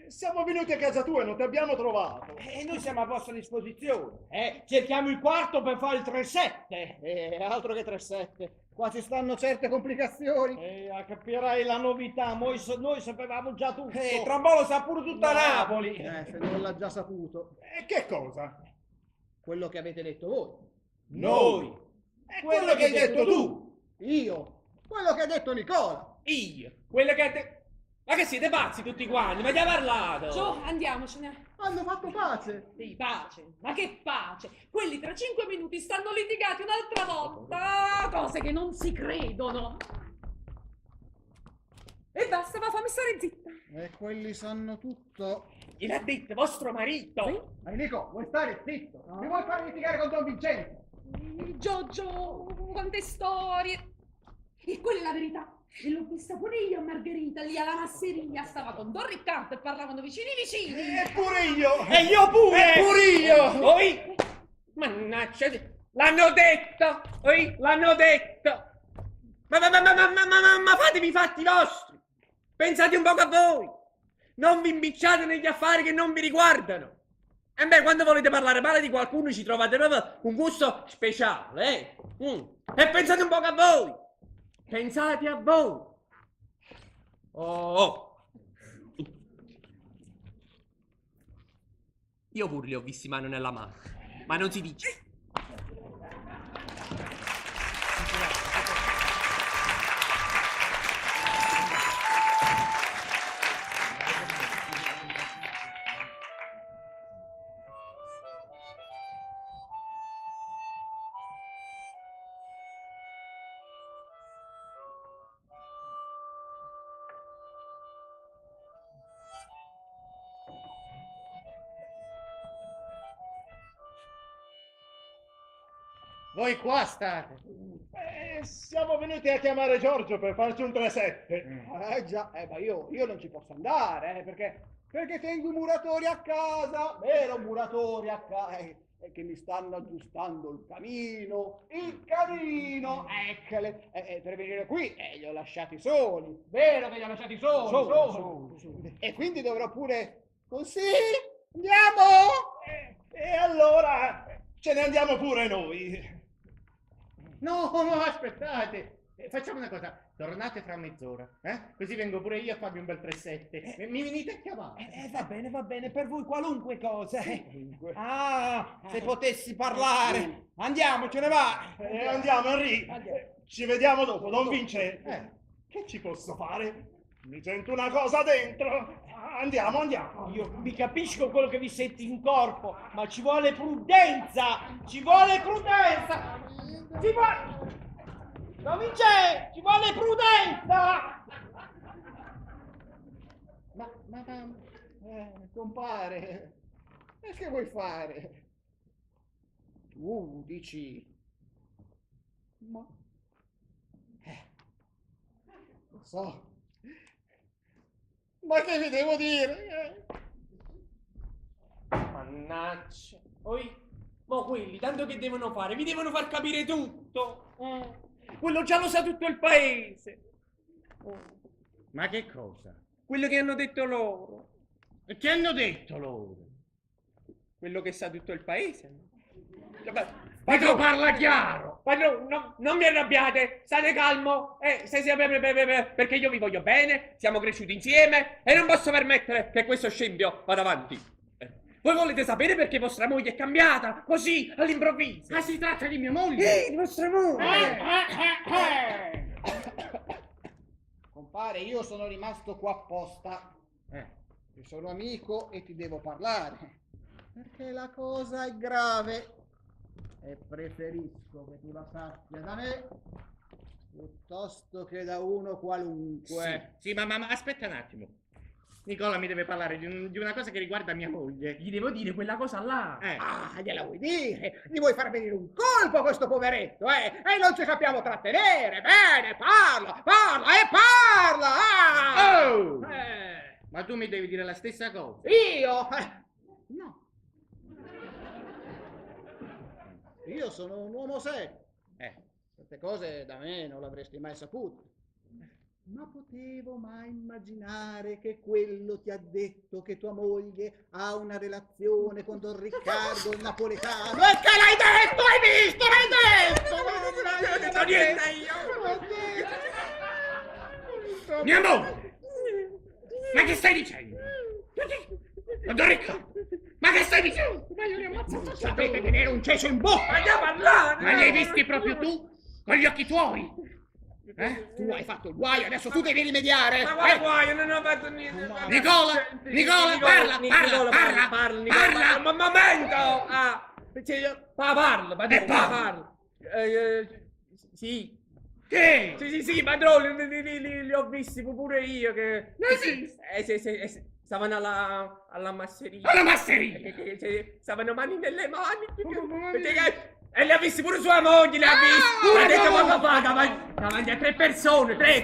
siamo venuti a casa tua e non ti abbiamo trovato. E noi siamo a vostra disposizione. Cerchiamo il quarto per fare il 3-7. Altro che 3-7. Qua ci stanno certe complicazioni. Capirai la novità, noi, noi sapevamo già tutto. Trombolo sa pure tutta No. Napoli. Se non l'ha già saputo. E che cosa? Quello che avete detto voi. Noi. È quello che hai detto tu. Io. Quello che ha detto Nicola. Io. Quello che ha detto... Ma che siete pazzi tutti quanti? Ma chi ha parlato? Gio, andiamocene. Hanno fatto pace. Sì, pace. Ma che pace? Quelli tra 5 minuti stanno litigati un'altra volta. Cose che non si credono. E basta, va, fammi stare zitta. E quelli sanno tutto. Gliel'ha detto vostro marito. Sì? Ma Nico, vuoi stare zitto? Mi vuoi far litigare con Don Vincenzo? Giorgio, quante storie. E quella è la verità. E l'ho vista pure io a Margherita, lì alla masseria. Stava con Don Riccardo e parlavano vicini vicini. Eppure io. E io pure! Eppure io! Oi! Mannaggia! L'hanno detto! Oi! L'hanno detto! Ma fatevi i fatti vostri! Pensate un poco a voi! Non vi impicciate negli affari che non vi riguardano! E beh, quando volete parlare male di qualcuno ci trovate proprio un gusto speciale, eh? E pensate un poco a voi! Pensate a voi! Oh! oh. Io pure li ho visti mano nella mano, ma non si dice. Voi qua state. Siamo venuti a chiamare Giorgio per farci un 3-7. Già, ma io non ci posso andare, perché tengo i muratori a casa, vero muratori a casa, che mi stanno aggiustando il camino, eccole, per venire qui, li ho lasciati soli, vero che li ho lasciati soli, soli. E quindi dovrò pure, così, andiamo! E allora ce ne andiamo pure noi. No, no, aspettate. Facciamo una cosa, tornate fra mezz'ora, eh? Così vengo pure io a farmi un bel 3-7. Mi venite a chiamare. Va bene, per voi qualunque cosa. Ah, se potessi parlare. Andiamo, ce ne va. Andiamo, Henry. Ci vediamo dopo, don Vince. Che ci posso fare? Mi sento una cosa dentro. Andiamo, andiamo. Io vi capisco quello che vi senti in corpo, ma ci vuole prudenza! Ci vuole prudenza! Ci vuole... Don Vince, ci vuole prudenza! Ma, compare, e che vuoi fare? Tu dici... Ma... Lo so. Ma che vi devo dire? Mannaggia. Oi, ma quelli, tanto che devono fare? Vi devono far capire tutto. Quello già lo sa tutto il paese. Ma che cosa? Quello che hanno detto loro. E che hanno detto loro? Quello che sa tutto il paese. Padrone, parla chiaro! Padrone, no, non mi arrabbiate, state calmo, perché io vi voglio bene, siamo cresciuti insieme e non posso permettere che questo scempio vada avanti. Voi volete sapere perché vostra moglie è cambiata, così, all'improvviso? Ma si tratta di mia moglie! Di vostra moglie! Compare, io sono rimasto qua apposta. Io sono amico e ti devo parlare, perché la cosa è grave. E preferisco che tu la sappia da me piuttosto che da uno qualunque. Sì, ma aspetta un attimo. Nicola mi deve parlare di una cosa che riguarda mia moglie. Gli devo dire quella cosa là. Ah, gliela vuoi dire? Gli vuoi far venire un colpo a questo poveretto, eh? E non ci sappiamo trattenere. Bene, parla, parla e parla! Ah! Oh! Ma tu mi devi dire la stessa cosa. Io? No. Io sono un uomo serio. Queste cose da me non l'avresti mai saputo. Ma potevo mai immaginare che quello ti ha detto che tua moglie ha una relazione con Don Riccardo il napoletano? E che l'hai detto? Hai visto? L'hai detto? Non ho detto niente io! Mia moglie! Ma che stai dicendo? Don Riccardo! Ma che stai dicendo? Ma io li ammazzo tutti! Sapete tenere un cecio in bocca! Andiamo a parlare! Ma li hai visti proprio tu? Con gli occhi tuoi? Tu hai fatto il guaio, adesso tu devi rimediare! Ma quale guaio? Non ho fatto niente! Nicola! Nicola, parla, parla, parla, parla! Ma momento! Ah, parla, parla! Sì! Che? Sì, padrone, li ho visti pure io che... Li hai visti? Sì, stavano alla masseria. Alla masseria? Stavano mani nelle mani. E li ha visti pure sua moglie, li ha visti. Ha detto, ma papà, davanti a tre persone, tre.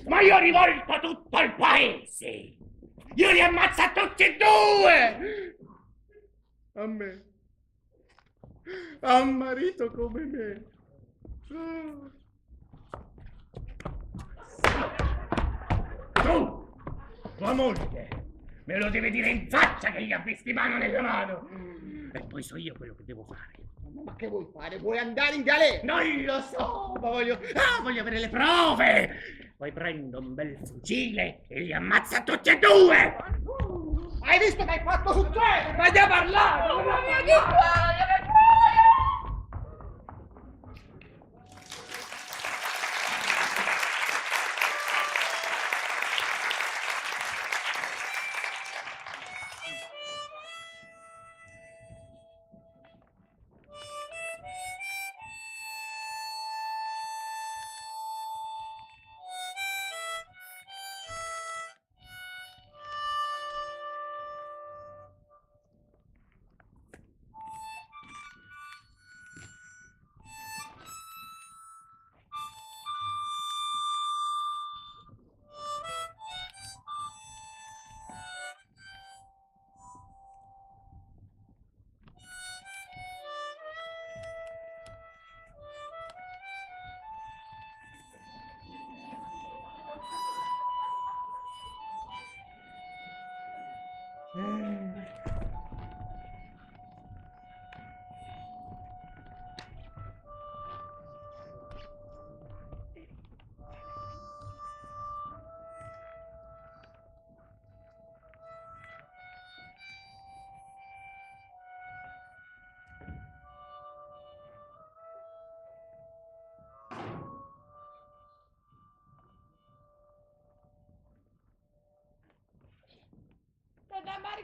Ma io rivolto tutto il paese! Io li ammazzo tutti e due! A me. A un marito come me. Tu, tua moglie, me lo deve dire in faccia che gli ha visti mano nella mano. E poi so io quello che devo fare. Ma che vuoi fare? Vuoi andare in galera? Non lo so, ma voglio... Ah, voglio avere le prove! Poi prendo un bel fucile e li ammazza tutti e due! Hai visto che hai fatto succedere? Ma già parlato! Mamma mia, che guaio, che guaio!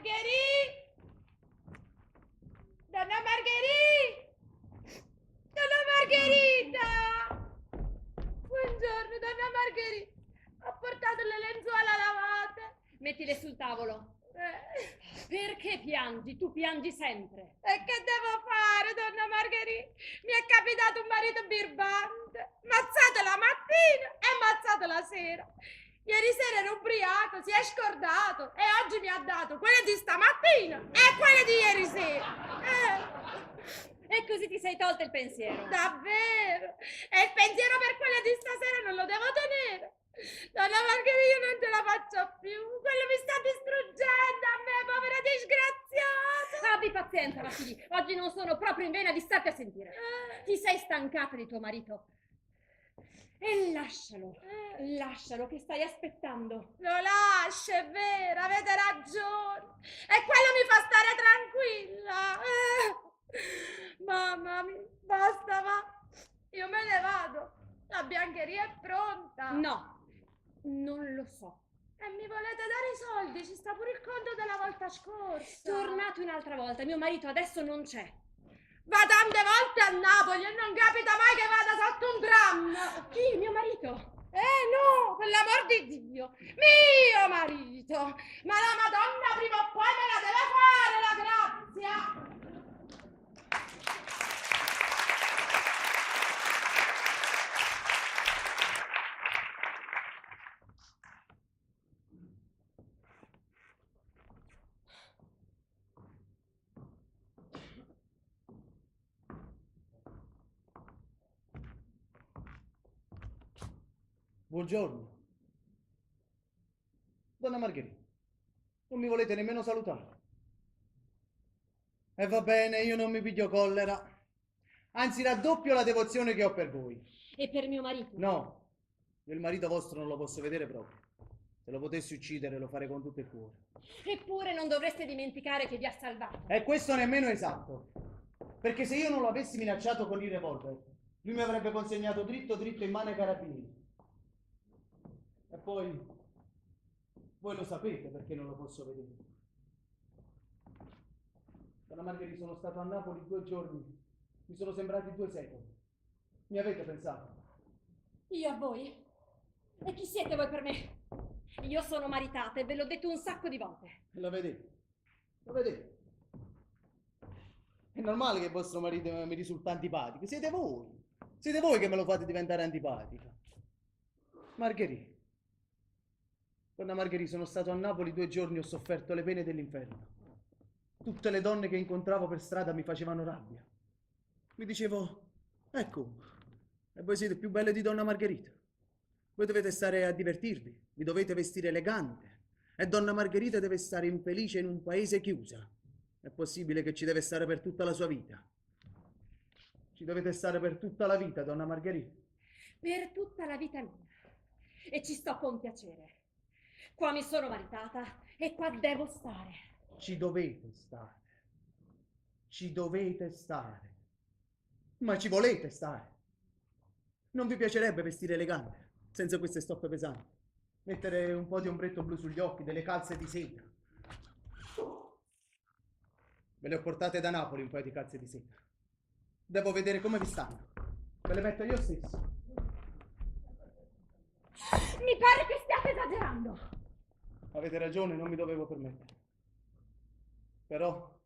Margherì! Donna Margherì! Donna Margherita! Buongiorno, donna Margherita. Ho portato le lenzuola lavate. Mettile sul tavolo. Eh. Perché piangi? Tu piangi sempre. E che devo fare, donna Margherita? Mi è capitato un marito birbante. Mazzato la mattina e mazzato la sera. Ieri sera era ubriaco, si è scordato e oggi mi ha dato quelle di stamattina e quelle di ieri sera. Eh. E così ti sei tolta il pensiero. Davvero? E il pensiero per quelle di stasera non lo devo tenere. Donna Margherita, io non ce la faccio più. Quello mi sta distruggendo a me, povera disgraziata. Abbi pazienza, Vassili. Oggi non sono proprio in vena di starti a sentire. Ti sei stancata di tuo marito. E lascialo, lascialo che stai aspettando. Lo lascio, è vero, avete ragione. E quello mi fa stare tranquilla. Mamma mia, basta, va. Io me ne vado. La biancheria è pronta. No, non lo so. E mi volete dare i soldi? Ci sta pure il conto della volta scorsa. Tornate un'altra volta, mio marito adesso non c'è. Va tante volte a Napoli e non capita mai che vada sotto un tram. Chi? Mio marito? Eh no, per l'amor di Dio, mio marito. Ma la Madonna prima o poi me la deve fare la grazia. Buongiorno. Donna Margherita, non mi volete nemmeno salutare. E va bene, io non mi piglio collera. Anzi, raddoppio la devozione che ho per voi. E per mio marito? No, io il marito vostro non lo posso vedere proprio. Se lo potessi uccidere lo farei con tutto il cuore. Eppure non dovreste dimenticare che vi ha salvato. E questo nemmeno è esatto. Perché se io non lo avessi minacciato con il revolver, lui mi avrebbe consegnato dritto dritto in mano ai carabinieri. E poi, voi lo sapete perché non lo posso vedere. Donna Margherita, sono stato a Napoli 2 giorni, mi sono sembrati 2 secoli. Mi avete pensato? Io a voi? E chi siete voi per me? Io sono maritata e ve l'ho detto un sacco di volte. Lo vedete? Lo vedete? È normale che vostro marito mi risulta antipatico. Siete voi. Siete voi che me lo fate diventare antipatico. Margherita. Donna Margherita, sono stato a Napoli 2 giorni e ho sofferto le pene dell'inferno. Tutte le donne che incontravo per strada mi facevano rabbia. Mi dicevo, ecco, e voi siete più belle di Donna Margherita. Voi dovete stare a divertirvi, vi dovete vestire elegante. E Donna Margherita deve stare infelice in un paese chiusa. È possibile che ci deve stare per tutta la sua vita. Ci dovete stare per tutta la vita, Donna Margherita. Per tutta la vita mia. E ci sto con piacere. Qua mi sono maritata e qua devo stare. Ci dovete stare. Ci dovete stare. Ma ci volete stare. Non vi piacerebbe vestire elegante, senza queste stoffe pesanti? Mettere un po' di ombretto blu sugli occhi, delle calze di seta. Ve le ho portate da Napoli un paio di calze di seta. Devo vedere come vi stanno. Ve le metto io stesso. Mi pare che stiate esagerando. Avete ragione, non mi dovevo permettere. Però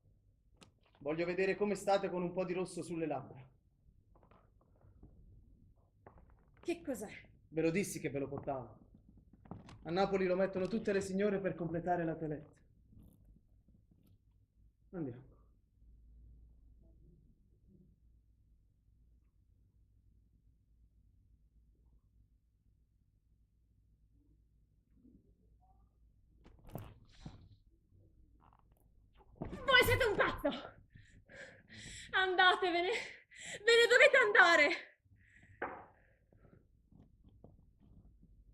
voglio vedere come state con un po' di rosso sulle labbra. Che cos'è? Ve lo dissi che ve lo portavo. A Napoli lo mettono tutte le signore per completare la toilette. Andiamo. Voi siete un pazzo! Andatevene! Ve ne dovete andare!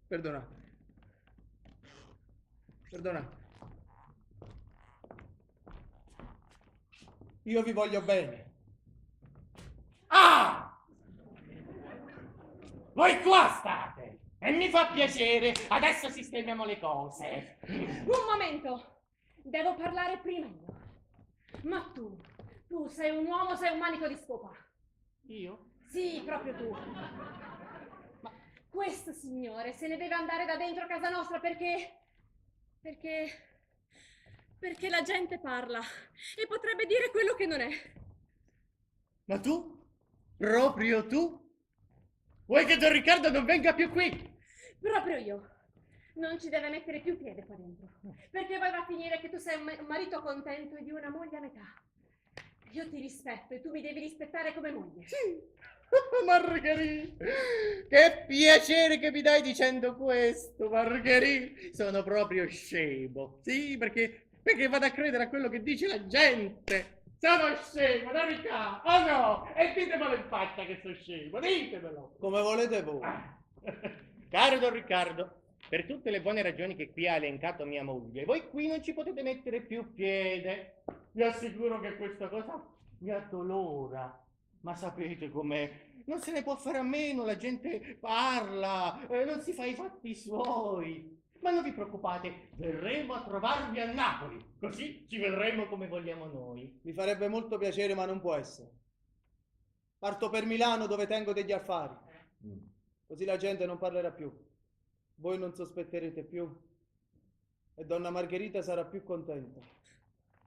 Perdonate. Perdonate. Io vi voglio bene. Ah! Voi qua state! E mi fa piacere! Adesso sistemiamo le cose. Un momento! Devo parlare prima io. Ma tu, tu sei un uomo, sei un manico di scopa. Io? Sì, proprio tu. Ma questo signore se ne deve andare da dentro casa nostra perché... Perché... Perché la gente parla e potrebbe dire quello che non è. Ma tu? Proprio tu? Vuoi che Don Riccardo non venga più qui? Proprio io. Non ci deve mettere più piede qua dentro. Perché poi va a finire che tu sei un marito contento e di una moglie a metà. Io ti rispetto e tu mi devi rispettare come moglie. Sì. Margherita, che piacere che mi dai dicendo questo, Margherita. Sono proprio scemo. Sì, perché, perché vado a credere a quello che dice la gente. Sono scemo, Don Riccardo. Oh no, e ditemelo in faccia che sono scemo, ditemelo. Come volete voi. Caro Don Riccardo, per tutte le buone ragioni che qui ha elencato mia moglie, voi qui non ci potete mettere più piede. Vi assicuro che questa cosa mi addolora. Ma sapete com'è? Non se ne può fare a meno, la gente parla, non si fa i fatti suoi. Ma non vi preoccupate, verremo a trovarvi a Napoli, così ci vedremo come vogliamo noi. Mi farebbe molto piacere, ma non può essere. Parto per Milano dove tengo degli affari. Così la gente non parlerà più. Voi non sospetterete più. E donna Margherita sarà più contenta.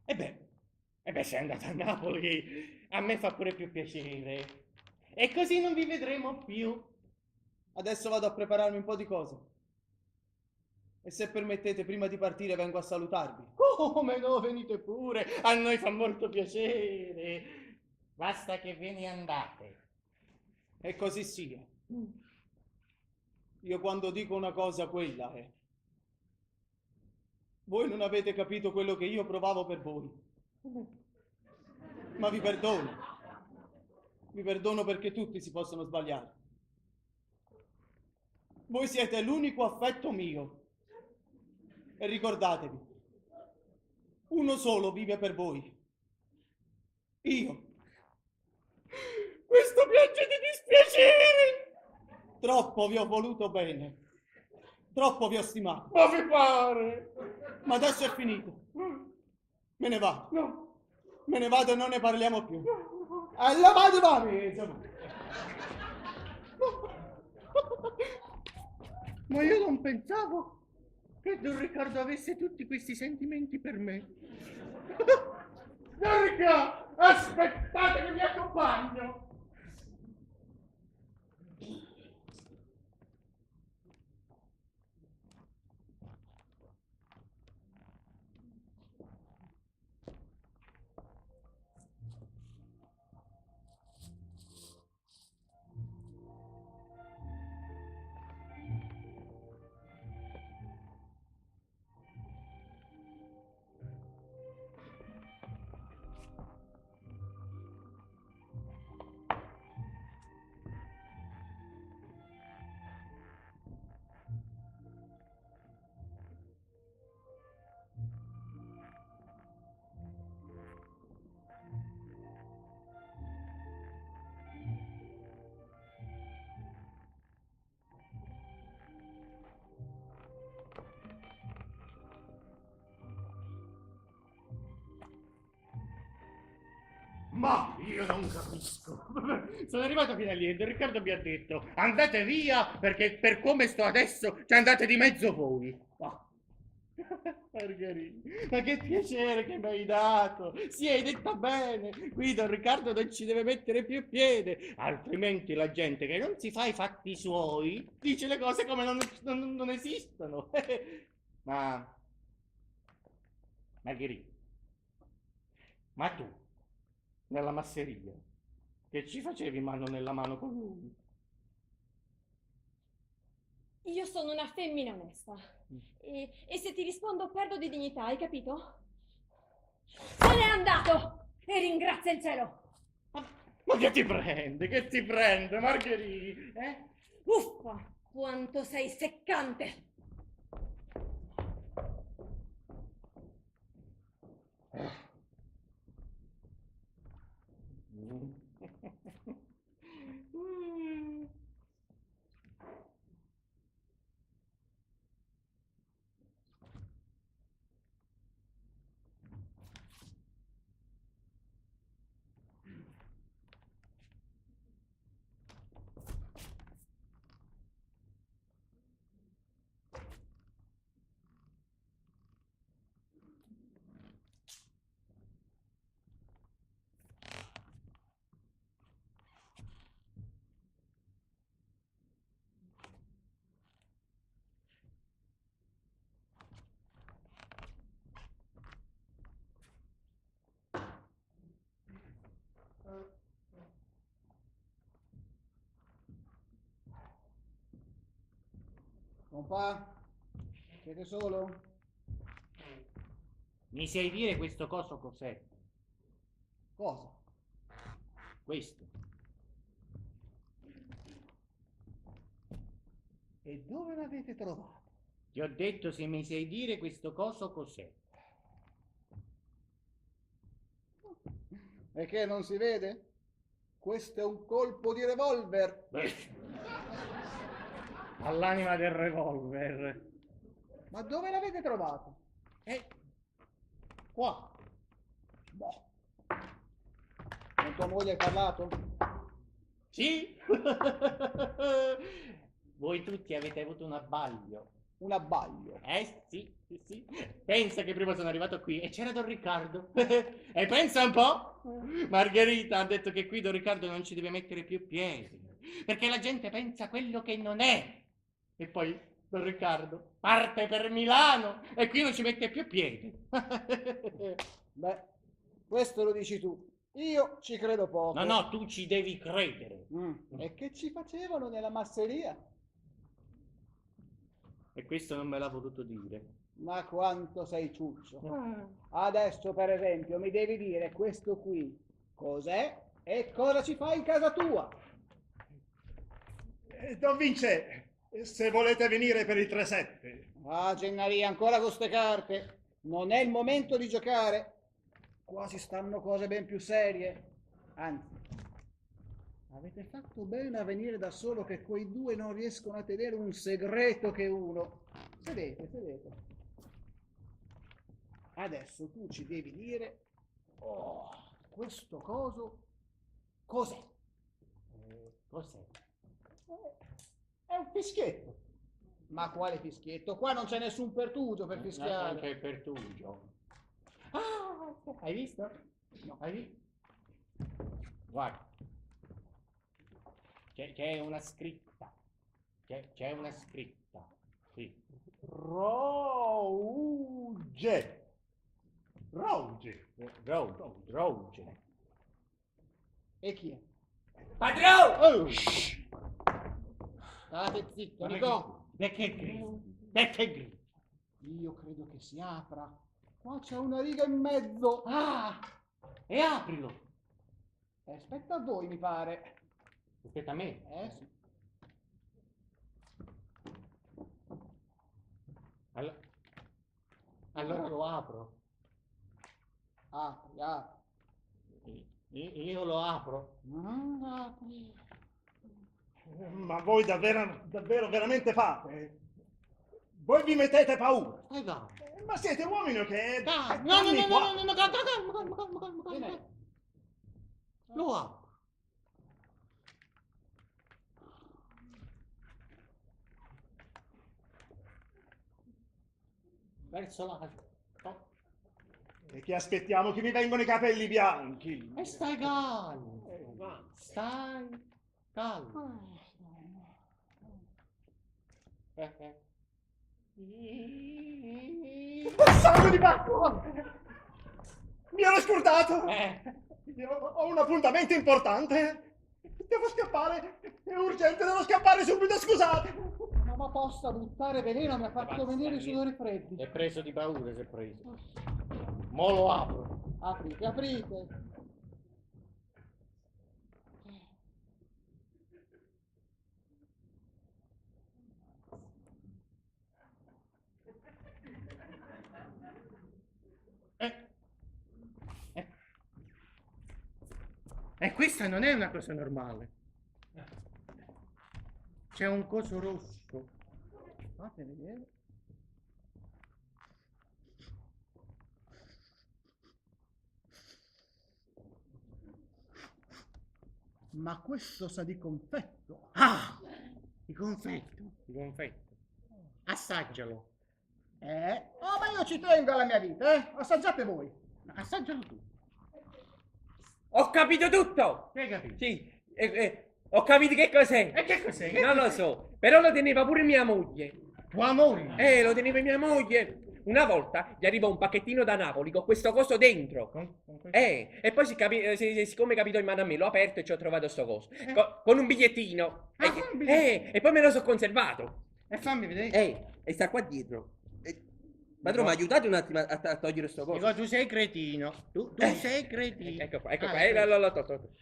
E beh, se è andata a Napoli, a me fa pure più piacere. E così non vi vedremo più. Adesso vado a prepararmi un po' di cose. E se permettete, prima di partire vengo a salutarvi. Come no, venite pure, a noi fa molto piacere. Basta che ve ne andate. E così sia. Io quando dico una cosa, quella è. Voi non avete capito quello che io provavo per voi. Ma vi perdono. Vi perdono perché tutti si possono sbagliare. Voi siete l'unico affetto mio. E ricordatevi, uno solo vive per voi. Io. Questo piange di dispiacere. Troppo vi ho voluto bene. Troppo vi ho stimato. Ma vi pare? Ma adesso è finito. Me ne vado. No. Me ne vado e non ne parliamo più. Alla vado, va, insomma. Ma io non pensavo che Don Riccardo avesse tutti questi sentimenti per me. Don Riccardo, aspettate che vi accompagno. Ma io non capisco. Sono arrivato fino a lì e Don Riccardo mi ha detto: andate via perché per come sto adesso ci andate di mezzo voi. Oh. Margherita, ma che piacere che mi hai dato! Sì, hai detto bene. Qui Don Riccardo non ci deve mettere più piede, altrimenti la gente che non si fa i fatti suoi dice le cose come non esistono. Ma Margherita, ma tu nella masseria che ci facevi mano nella mano con lui? Io sono una femmina onesta e se ti rispondo perdo di dignità, hai capito? Se n'è andato e ringrazia il cielo. Ma che ti prende? Che ti prende, Margherita? Eh? Uffa, quanto sei seccante! Compà, siete solo? Mi sai dire questo coso cos'è? Cosa? Questo. E dove l'avete trovato? Ti ho detto se mi sai dire questo coso cos'è. E che non si vede? Questo è un colpo di revolver. Beh, all'anima del revolver. Ma dove l'avete trovato? Eh, qua. Boh. Con tua moglie hai parlato? Sì? Voi tutti avete avuto un abbaglio. Un abbaglio. Eh sì, sì, sì. Pensa che prima sono arrivato qui e c'era Don Riccardo. E pensa un po', Margherita ha detto che qui Don Riccardo non ci deve mettere più piede, perché la gente pensa quello che non è. E poi Don Riccardo parte per Milano e qui non ci mette più piede. Beh, questo lo dici tu. Io ci credo poco. No, no, tu ci devi credere. E che ci facevano nella masseria? E questo non me l'ha voluto dire. Ma quanto sei ciuccio. Adesso, per esempio, mi devi dire questo qui cos'è e cosa ci fa in casa tua. Don Vince, se volete venire per il 3-7. Ah, Gennaria, ancora con ste carte. Non è il momento di giocare. Qua si stanno cose ben più serie. Anzi, avete fatto bene a venire da solo che quei due non riescono a tenere un segreto che uno. Sedete, sedete. Adesso tu ci devi dire, oh, questo coso cos'è? Cos'è? È un fischietto. Ma quale fischietto? Qua non c'è nessun pertugio per No, fischiare. non c'è il pertugio. Ah, hai visto? No. Hai visto? Guarda. C'è una scritta. C'è una scritta. Sì. Rouge. Rouge. Rouge. Rouge. E chi è? Padrone! Oh. State zitto, Ma Nico. Perché gridi? Perché gridi? Io credo che si apra. Qua c'è una riga in mezzo. Ah! E aprilo! Aspetta a voi, mi pare. Aspetta a me. Sì. Allora lo apro. Apri, apri. Io lo apro. Apri. Ma voi davvero, davvero, veramente fate? Voi vi mettete paura. Stai calmo. Ma siete uomini che... Calmo. No, no, Dammi no, qua. no, no, no, calmo, calmo, calmo, calmo, calmo, calmo. Vieni. Lo apro. Verso l'alto. E che aspettiamo che mi vengano i capelli bianchi. E stai calmo. Stai calmo. Sangue di Bacco! Mi ero scordato! Io ho un appuntamento importante! Devo scappare! È urgente, devo scappare subito, scusate! Ma possa buttare veleno mi ha fatto venire i sudori freddi. È preso di paura, si è preso. Mo lo apro. Aprite, aprite. E questa non è una cosa normale. C'è un coso rosso. Fate vedere. Ma questo sa di confetto. Ah! Di confetto. Di confetto. Assaggialo. Oh, ma io ci tengo alla mia vita, eh? Assaggiate voi. Assaggialo tu. Ho capito tutto! Che hai capito? Sì, ho capito che cos'è. E che cos'è? Che Non lo so, però lo teneva pure mia moglie. Tua moglie? Lo teneva mia moglie. Una volta gli arrivò un pacchettino da Napoli con questo coso dentro. Con questo? E poi siccome capitò in mano a me, l'ho aperto e ci ho trovato sto coso. Con un bigliettino. Ah, con un bigliettino. E poi me lo so conservato. E fammi vedere. Ehi, e sta qua dietro. Padrone, ma aiutate un attimo a togliere sto coso. Dico, tu sei cretino. Tu sei cretino. Ecco qua, ecco Ah, qua. No, no, no, to, to, to.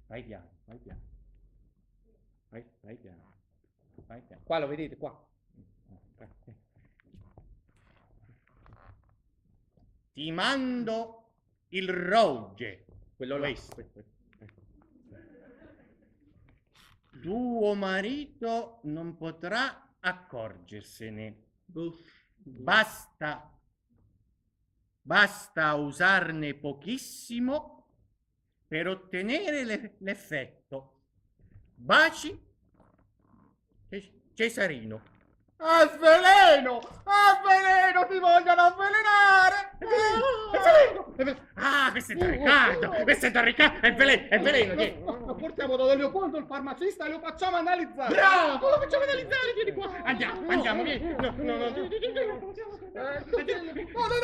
Vai piano, vai piano. Vai, vai piano. Vai piano. Qua lo vedete, qua. Ti mando il roge. Quello là. Questo. Tuo marito non potrà accorgersene. Basta, basta usarne pochissimo per ottenere l'effetto. Baci Cesarino. A veleno! A veleno! Ti vogliono avvelenare! È veleno! È veleno! Ah, questo è Don Riccardo! Questo è Don Riccardo! È veleno! È veleno! tieni. Lo portiamo da Don Leopoldo, il farmacista, e lo facciamo analizzare! Bravo! Lo facciamo analizzare! Vieni qua! Andiamo, andiamo, vieni! No, no, no! No, no, no,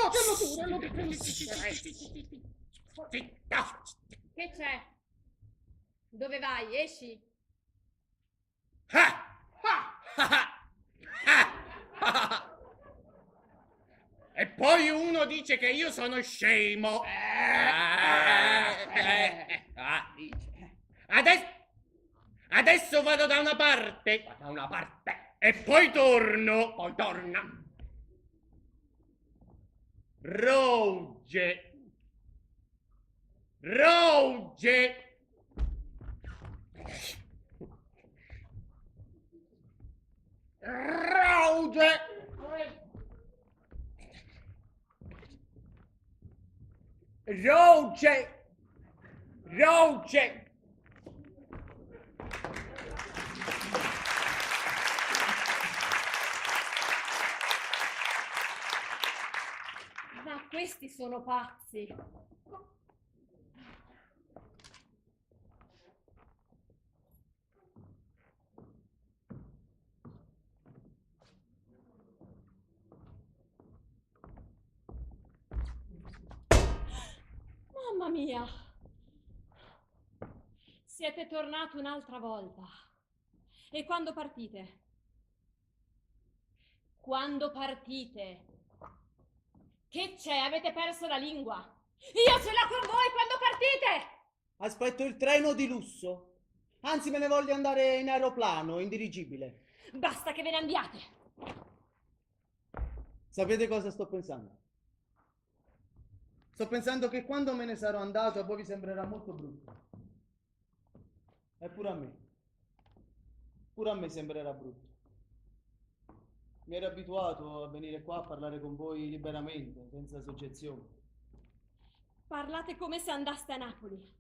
quello tu, quello tu. Che c'è? Dove vai? Esci? E poi uno dice che io sono scemo. Adesso vado da una parte. Da una parte. E poi torno. Poi torna. Roge. Roge. Rauge! Roge! Roge! Ma questi sono pazzi. Mamma mia! Siete tornato un'altra volta. E quando partite? Quando partite? Che c'è? Avete perso la lingua? Io ce l'ho con voi quando partite! Aspetto il treno di lusso. Anzi, me ne voglio andare in aeroplano, in dirigibile. Basta che ve ne andiate. Sapete cosa sto pensando? Sto pensando che quando me ne sarò andato a voi vi sembrerà molto brutto. E pure a me. Pure a me sembrerà brutto. Mi ero abituato a venire qua a parlare con voi liberamente, senza soggezione. Parlate come se andaste a Napoli,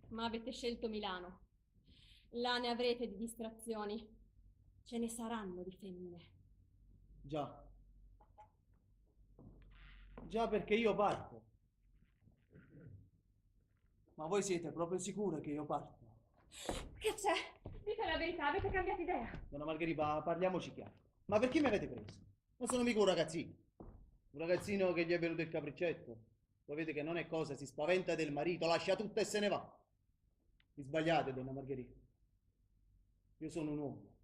ma avete scelto Milano. Là ne avrete di distrazioni. Ce ne saranno di femmine. Già. Già perché io parto. Ma voi siete proprio sicura che io parto? Che c'è? Dite la verità, avete cambiato idea. Donna Margherita, parliamoci chiaro. Ma perché mi avete preso? Non sono mica un ragazzino. Un ragazzino che gli è venuto il capriccetto. Voi vedete che non è cosa, si spaventa del marito, lascia tutto e se ne va. Vi sbagliate, donna Margherita. Io sono un uomo.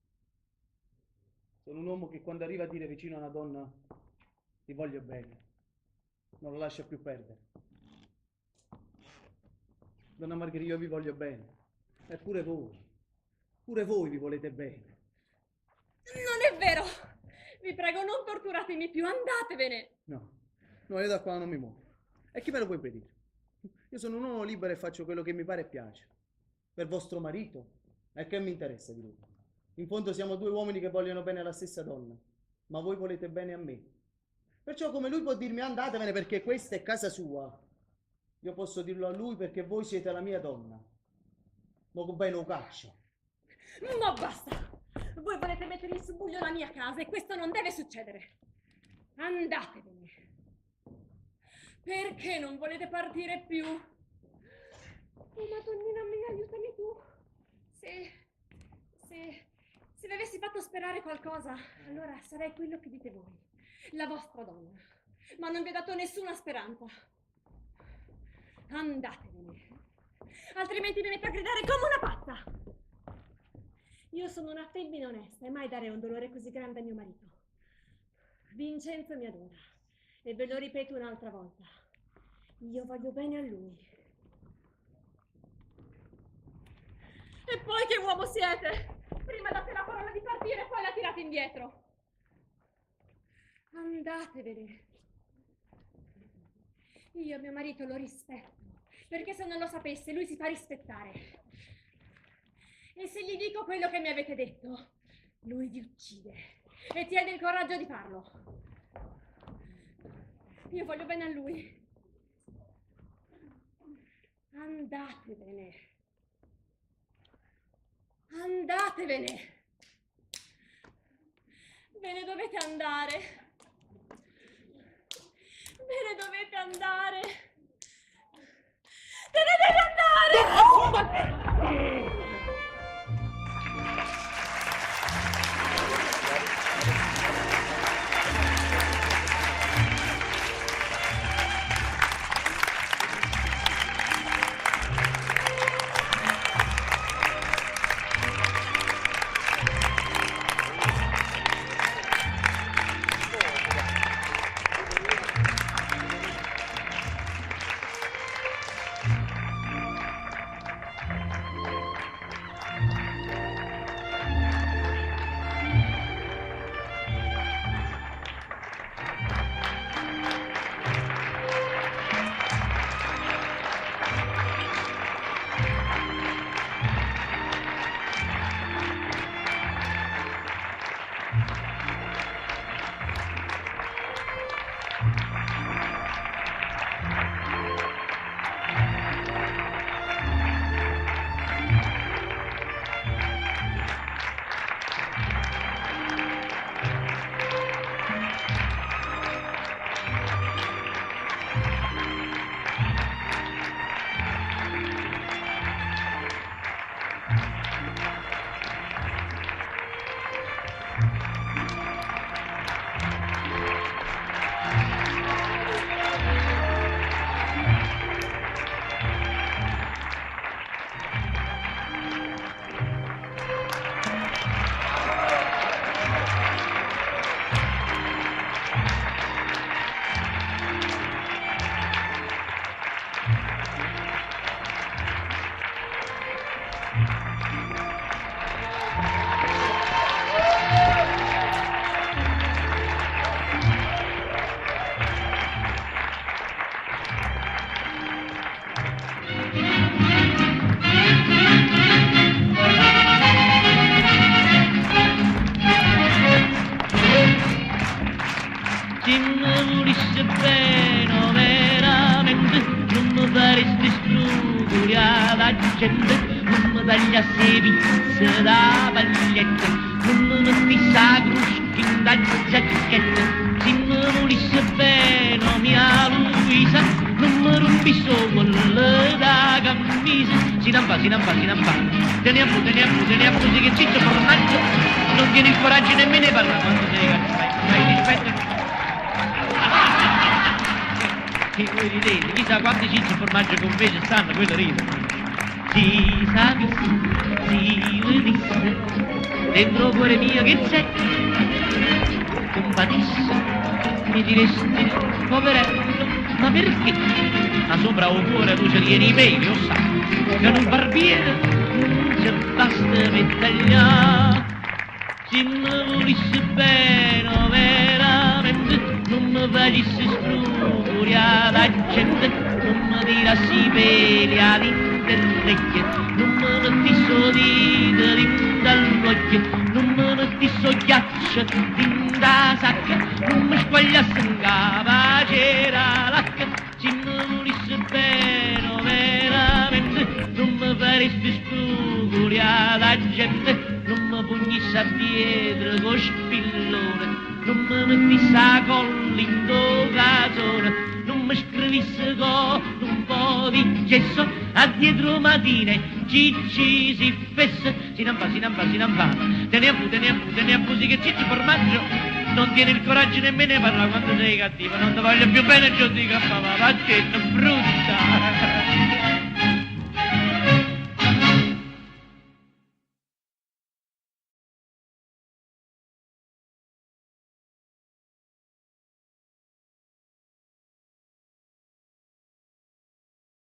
Sono un uomo che quando arriva a dire vicino a una donna ti voglio bene, non lo lascia più perdere. Donna Margherita, io vi voglio bene. E pure voi. Pure voi vi volete bene. Non è vero! Vi prego, non torturatemi più, andatevene! No, no, io da qua non mi muovo. E chi me lo può impedire? Io sono un uomo libero e faccio quello che mi pare e piace. Per vostro marito? E che mi interessa di lui? In fondo siamo due uomini che vogliono bene alla stessa donna, ma voi volete bene a me. Perciò come lui può dirmi andatevene perché questa è casa sua, io posso dirlo a lui perché voi siete la mia donna. Ma con bene lo caccio. Ma basta! Voi volete mettere in subbuglio la mia casa e questo non deve succedere. Andatevene. Perché non volete partire più? Oh, Madonnina mia, aiutami tu. Se vi avessi fatto sperare qualcosa, allora sarei quello che dite voi, la vostra donna. Ma non vi ho dato nessuna speranza. Andatevene. Altrimenti mi metto a gridare come una pazza. Io sono una femmina onesta e mai darei un dolore così grande a mio marito. Vincenzo mi adora e ve lo ripeto un'altra volta. Io voglio bene a lui. E poi che uomo siete? Prima date la parola di partire e poi la tirate indietro. Andatevene. Io mio marito lo rispetto, perché se non lo sapesse lui si fa rispettare. E se gli dico quello che mi avete detto, lui vi uccide e tiene il coraggio di farlo. Io voglio bene a lui. Andatevene. Andatevene. Ve ne dovete andare. Ve ne dovete andare. Te ne devi andare! Si mi volesse bene veramente, non mi faresti sfruguliare la gente, non mi tagliassi pizza da paglietta, non mi mettessi la crusca in da giacchetta. Se mi volesse bene mia Luisa, non mi rompisse il collo da camisa. Si non va, si non va, si non va. Teniamo, teniamo, teniamo, sì che Ciccio formaggio non tiene il coraggio nemmeno di parlare quando sei cattivo. Ma rispetto. E voi ridete, chissà quanti cicci formaggio con me ci stanno, quello ride. Si sapesse, si venisse, dentro il cuore mio che c'è, compatisse, mi diresti, poverello, ma perché? Ma sopra un cuore tu ci tieni i peli, lo sai, che un barbiere non ci basta per tagliare. Se mi volesse bene veramente, non mi facessi sfruguliare la gente, non mi tirassi i peli all'interrecchie, non mi mettessi dito dentro all'occhio, non mi mettessi ghiaccio dentro la sacca, non mi squagliassi in capo c'era l'acqua. Se mi volesse bene veramente, non mi faresti sfruguliare la gente, non mi pugnisse a dietro con spillone, non mi mettisse a colla in casone, non mi scrivisse con un po' di gesso, a dietro mattina cicci si fesse, si non va, si non va, si non va, teniamo, teniamo, teniamo, sì che ciccio formaggio non tiene il coraggio nemmeno di parlare quando sei cattivo, non ti voglio più bene, io dico a papà, vattene, brutta.